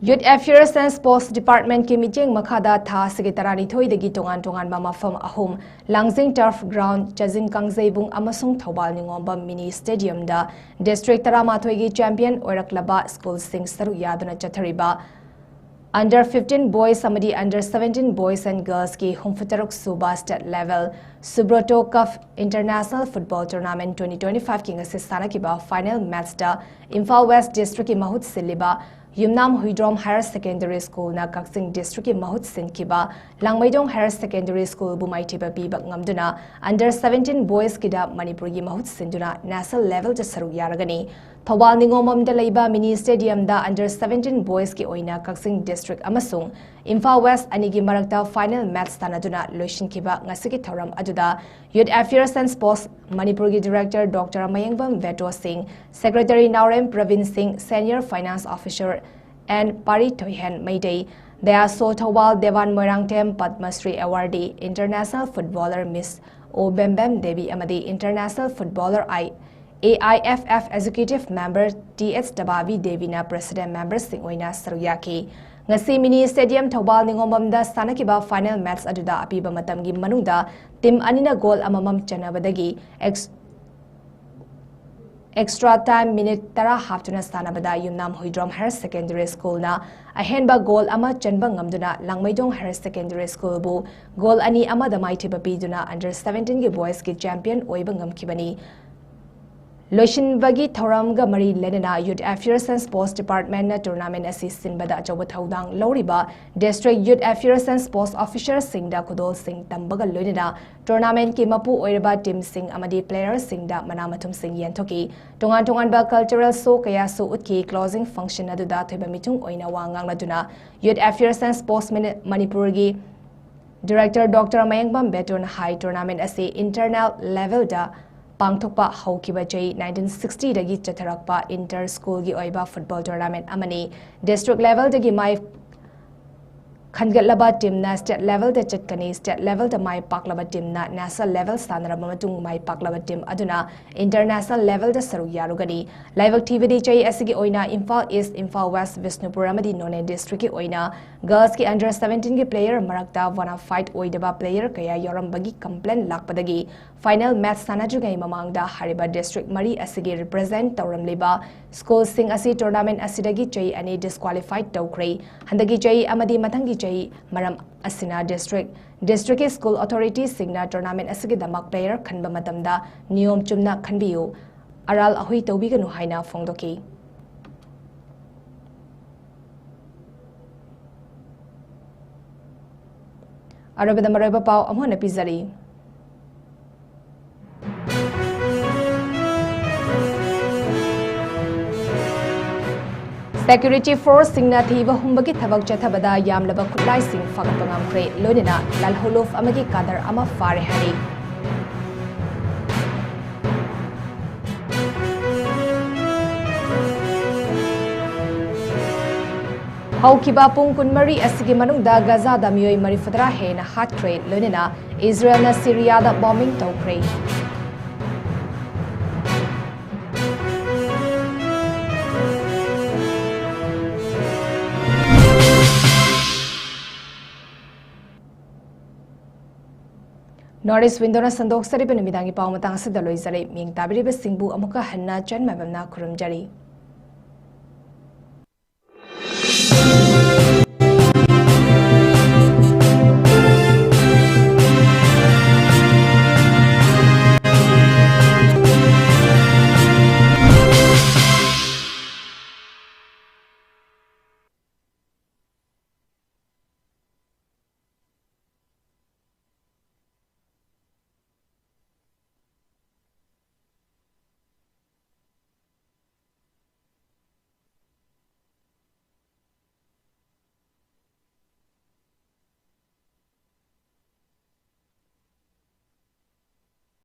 Youth Affairs and Sports Department ꯀꯤ ꯃꯤꯠꯌꯦꯡ ꯃꯈꯥꯗ ꯊꯥ ꯑꯁꯤꯒꯤ ꯇꯔꯥꯅꯤꯊꯣꯏꯗꯒꯤ ꯇꯣꯉꯥꯟ ꯇꯣꯉꯥꯟꯕ ꯃꯐꯝ ꯑꯍꯨꯝ, ꯂꯥꯡꯖꯤꯡ Turf Ground, ꯆꯥꯖꯤꯡ ꯀꯥꯡꯖꯩꯕꯨꯡ ꯑꯃꯁꯨꯡ ꯊꯧꯕꯥꯜ ꯅꯤꯉꯣꯝꯕꯝ Mini Stadium ꯗ district ꯇꯔꯥꯃꯥꯊꯣꯏꯒꯤ champion ꯑꯣꯏꯔꯛꯂꯕ school ꯁꯤꯡ ꯁꯔꯨꯛ ꯌꯥꯗꯨꯅ ꯆꯠꯊꯔꯤꯕ Under fifteen boys ꯑꯃꯗꯤ Under seventeen boys and girls ꯀꯤ ꯍꯨꯝꯐꯨ ꯇꯔꯨꯛ ꯁꯨꯕ state level Subroto Cup International Football Tournament twenty twenty-five ꯀꯤ ꯉꯁꯤ ꯁꯥꯟꯅꯈꯤꯕ final match ꯇ ꯏꯝꯐꯥꯜ West District ꯀꯤ ꯃꯍꯨꯠ ꯁꯤꯜꯂꯤꯕ ꯌꯨꯝꯅꯥꯝ ꯍꯨꯏꯗ꯭ꯔꯣꯝ Higher Secondary School ꯅ ꯀꯛꯆꯤꯡ District ꯀꯤ ꯃꯍꯨꯠ ꯁꯤꯟꯈꯤꯕ ꯂꯥꯡꯃꯩꯗꯣꯡ Higher Secondary School ꯕꯨ ꯃꯥꯏꯊꯤꯕ ꯄꯤꯕ ꯉꯝꯗꯨꯅ Under seventeen boys ꯀꯤꯗ ꯃꯅꯤꯄꯨꯔꯒꯤ ꯃꯍꯨꯠ ꯁꯤꯟꯗꯨꯅ national level ꯗ ꯁꯔꯨꯛ ꯌꯥꯔꯒꯅꯤ꯫ ꯊꯧꯕꯥꯜ ꯅꯤꯉꯣꯝꯕꯝꯗ ꯂꯩꯕ Mini Stadium ꯗ Under seventeen boys ꯀꯤ ꯑꯣꯏꯅ ꯀꯛꯆꯤꯡ District ꯑꯃꯁꯨꯡ ꯏꯝꯐꯥꯜ West ꯑꯅꯤꯒꯤ ꯃꯔꯛꯇ final match ꯁꯥꯟꯅꯗꯨꯅ ꯂꯣꯏꯁꯤꯟꯈꯤꯕ ꯉꯁꯤꯒꯤ ꯊꯧꯔꯝ ꯑꯗꯨꯗ Youth Affairs and Sports ꯃꯅꯤꯄꯨꯔꯒꯤ Director Doctor ꯃꯌꯦꯡꯕꯝ ꯕꯦꯇꯣ ꯁꯤꯡ, Secretary ꯅꯥꯎꯔꯦꯝ ꯄ꯭ꯔꯕꯤꯟ ꯁꯤꯡ, Senior Finance Officer N ꯄꯥꯔꯤ ꯊꯣꯏꯍꯦꯟ Meitei, ꯗꯌꯥꯁꯣ Thoubal, ꯗꯦꯋꯥꯟ Moirangthem, Padma Shri Awardee, International Footballer Miss ꯑꯣ ꯕꯦꯝꯕꯦꯝ ꯗꯦꯕꯤ ꯑꯃꯗꯤ International Footballer I A I F F Executive Member T H ꯇꯕꯥꯕꯤ ꯗꯦꯕꯤꯅ President Member ꯁꯤꯡ ꯑꯣꯏꯅ ꯁꯔꯨꯛ ꯌꯥꯈꯤ꯫ ꯉꯁꯤ Mini Stadium ꯊꯧꯕꯥꯜ ꯅꯤꯉꯣꯝꯕꯝꯗ ꯁꯥꯟꯅꯈꯤꯕ final match ꯑꯗꯨꯗ ꯑꯄꯤꯕ ꯃꯇꯝꯒꯤ ꯃꯅꯨꯡꯗ team ꯑꯅꯤꯅ goal ꯑꯃꯃꯝ ꯆꯟꯅꯕꯗꯒꯤ ex-, extra time minute ꯇꯔꯥ ꯍꯥꯞꯇꯨꯅ ꯁꯥꯟꯅꯕꯗ ꯌꯨꯝꯅꯥꯝ ꯍꯨꯏꯗ꯭ꯔꯣꯝ Higher Secondary School ꯅ ꯑꯍꯦꯟꯕ goal ꯑꯃ ꯆꯟꯕ ꯉꯝꯗꯨꯅ ꯂꯥꯡꯃꯩꯗꯣꯡ Higher Secondary School ꯕꯨ goal ꯑꯅꯤ ꯑꯃꯗ ꯃꯥꯏꯊꯤꯕ ꯄꯤꯗꯨꯅ Under seventeen ꯒꯤ boys ꯀꯤ champion ꯑꯣꯏꯕ ꯉꯝꯈꯤꯕꯅꯤ꯫ ꯂꯣꯏꯁꯤꯟꯕꯒꯤ ꯊꯧꯔꯝꯒ ꯃꯔꯤ ꯂꯩꯅꯅ Youth Affairs and Sports Department ꯅ tournament ꯑꯁꯤ ꯁꯤꯟꯕꯗ ꯑꯆꯧꯕ ꯊꯧꯗꯥꯡ ꯂꯧꯔꯤꯕ District Youth Affairs and Sports Officer ꯁꯤꯡꯗ ꯈꯨꯗꯣꯜꯁꯤꯡ ꯇꯝꯕꯒ ꯂꯣꯏꯅꯅ tournament ꯀꯤ ꯃꯄꯨ ꯑꯣꯏꯔꯕ team ꯁꯤꯡ ꯑꯃꯗꯤ player ꯁꯤꯡꯗ ꯃꯅꯥ ꯃꯊꯨꯝꯁꯤꯡ ꯌꯦꯟꯊꯣꯛꯈꯤ꯫ ꯇꯣꯉꯥꯟ ꯇꯣꯉꯥꯟꯕ cultural show ꯀꯌꯥꯁꯨ ꯎꯠꯈꯤ꯫ Closing function ꯑꯗꯨꯗ ꯑꯊꯣꯏꯕ ꯃꯤꯊꯨꯡ ꯑꯣꯏꯅ ꯋꯥ ꯉꯥꯡꯂꯗꯨꯅ Youth Affairs and Sports ꯃꯅꯤ-, ꯃꯅꯤꯄꯨꯔꯒꯤ Director Doctor ꯃꯌꯦꯡꯕꯝ ꯕꯦꯇꯣꯟ ꯍꯥꯏ, tournament ꯑꯁꯤ internal level ꯗ ꯄꯥꯡꯊꯣꯛꯄ ꯍꯧꯈꯤꯕ ꯆꯍꯤ nineteen sixty ꯗꯒꯤ ꯆꯠꯊꯔꯛꯄ inter school ꯒꯤ ꯑꯣꯏꯕ football tournament ꯑꯃꯅꯤ꯫ District level ꯗꯒꯤ ꯃꯥꯏ ꯈꯟꯒꯠꯂꯕ ꯇꯤꯝꯅ ꯁ꯭ꯇꯦꯠ ꯂꯦꯚꯦꯜꯗ ꯆꯠꯀꯅꯤ꯫ ꯁ꯭ꯇꯦꯠ ꯂꯦꯚꯦꯜꯗ ꯃꯥꯏ ꯄꯥꯛꯂꯕ ꯇꯤꯝꯅ ꯅꯦꯁꯅꯦꯜ ꯂꯦꯚꯦꯜ ꯁꯥꯟꯅꯔꯕ ꯃꯇꯨꯡ ꯃꯥꯏ ꯄꯥꯛꯂꯕ ꯇꯤꯝ ꯑꯗꯨꯅ ꯏꯟꯇꯔꯅꯦꯁꯅꯦꯜ ꯂꯦꯚꯦꯜꯗ ꯁꯔꯨꯛ ꯌꯥꯔꯨꯒꯅꯤ꯫ ꯂꯥꯏꯕꯛ ꯊꯤꯕꯗꯤ ꯆꯍꯤ ꯑꯁꯤꯒꯤ ꯑꯣꯏꯅ ꯏꯝꯐꯥꯜ ꯏꯁ, ꯏꯝꯐꯥꯜ ꯋꯦꯁ, ꯕꯤꯁꯅꯨꯄꯨꯔ ꯑꯃꯗꯤ ꯅꯣꯅꯦ ꯗꯤꯁꯇ꯭ꯔꯤꯛꯀꯤ ꯑꯣꯏꯅ ꯒꯔꯜꯁꯀꯤ ꯑꯟꯗꯔ ꯁꯚꯦꯟꯇꯤꯟꯒꯤ ꯄ꯭ꯂꯦꯌꯔ ꯃꯔꯛꯇ ꯕꯣꯅꯥꯐꯥꯏꯗ ꯑꯣꯏꯗꯕ ꯄ꯭ꯂꯦꯌꯔ ꯀꯌꯥ ꯌꯥꯎꯔꯝꯕꯒꯤ ꯀꯝꯄ꯭ꯂꯦꯟ ꯂꯥꯛꯄꯗꯒꯤ ꯐꯥꯏꯅꯦꯜ ꯃꯦꯆ ꯁꯥꯟꯅꯗ꯭ꯔꯤꯉꯩ ꯃꯃꯥꯡꯗ ꯍꯥꯏꯔꯤꯕ ꯗꯤꯁꯇ꯭ꯔꯤꯛ ꯃꯔꯤ ꯑꯁꯤꯒꯤ ꯔꯤꯄ꯭ꯔꯖꯦꯟꯠ ꯇꯧꯔꯝꯂꯤꯕ ꯁ꯭ꯀꯨꯜꯁꯤꯡ ꯑꯁꯤ ꯇꯣꯔꯅꯥꯃꯦꯟꯠ ꯑꯁꯤꯗꯒꯤ ꯆꯍꯤ ꯑꯅꯤ ꯗꯤꯁꯀ꯭ꯋꯥꯂꯤꯐꯥꯏꯗ ꯇꯧꯈ꯭ꯔꯦ꯫ ꯍꯟꯗꯛꯀꯤ ꯆꯍꯤ ꯑꯃꯗꯤ ꯃꯊꯪꯒꯤ ꯆꯍꯤ꯫ ꯃꯔꯝ ꯑꯁꯤꯅ ꯗꯤꯁꯇ꯭ꯔꯤꯛ, ꯗꯤꯁꯇ꯭ꯔꯤꯛꯀꯤ ꯁ꯭ꯀꯨꯜ ꯑꯣꯊꯣꯔꯤꯇꯤꯁꯤꯡꯅ ꯇꯣꯔꯅꯥꯃꯦꯟꯠ ꯑꯁꯤꯒꯤꯗꯃꯛ ꯄ꯭ꯂꯦꯌꯔ ꯈꯟꯕ ꯃꯇꯝꯗ ꯅꯤꯌꯣꯝ ꯆꯨꯝꯅ ꯈꯟꯕꯤꯌꯨ, ꯑꯔꯥꯜ ꯑꯍꯣꯏ ꯇꯧꯕꯤꯒꯅꯨ ꯍꯥꯏꯅ ꯐꯣꯡꯗꯣꯛꯈꯤ꯫ ꯑꯔꯣꯏꯕꯗ ꯃꯔꯨꯑꯣꯏꯕ ꯄꯥꯎ ꯑꯃꯨꯛ ꯍꯟꯅ ꯄꯤꯖꯔꯤ꯫ ꯁꯦꯀ꯭ꯌꯨꯔꯤꯇꯤ ꯐꯣꯔꯁꯁꯤꯡꯅ ꯊꯤꯕ ꯍꯨꯝꯕꯒꯤ ꯊꯕꯛ ꯆꯠꯊꯕꯗ ꯌꯥꯝꯂꯕ ꯈꯨꯠꯂꯥꯏꯁꯤꯡ ꯐꯥꯒꯠꯄ ꯉꯝꯈ꯭ꯔꯦ, ꯂꯣꯏꯅꯅ ꯂꯥꯜꯍꯧꯂꯨꯞ ꯑꯃꯒꯤ ꯀꯥꯗꯔ ꯑꯃ ꯐꯥꯔꯦ ꯍꯥꯏꯔꯤ꯫ ꯍꯧꯈꯤꯕ ꯄꯨꯡ ꯀꯨꯟꯃꯔꯤ ꯑꯁꯤꯒꯤ ꯃꯅꯨꯡꯗ ꯒꯖꯥꯗ ꯃꯤꯑꯣꯏ ꯃꯔꯤꯐꯨꯇꯔꯥ ꯍꯦꯟꯅ ꯍꯥꯠꯈ꯭ꯔꯦ, ꯂꯣꯏꯅꯅ ꯏꯖꯔꯦꯜꯅ ꯁꯤꯔꯤꯌꯥꯗ ꯕꯣꯝꯕꯤꯡ ꯇꯧꯈ꯭ꯔꯦ꯫ ꯅꯣꯔꯠ ꯏꯁ ꯋꯤꯟꯗꯣꯅ ꯁꯟꯗꯣꯛꯆꯔꯤꯕ ꯅꯨꯃꯤꯗꯥꯡꯒꯤ ꯄꯥꯎ ꯃꯇꯥꯡ ꯑꯁꯤꯗ ꯂꯣꯏꯖꯔꯦ꯫ ꯃꯤꯡ ꯇꯥꯕꯤꯔꯤꯕꯁꯤꯡꯕꯨ ꯑꯃꯨꯛꯀ ꯍꯟꯅ ꯆꯟ ꯃꯥꯏꯕꯝꯅ ꯈꯨꯔꯨꯝꯖꯔꯤ꯫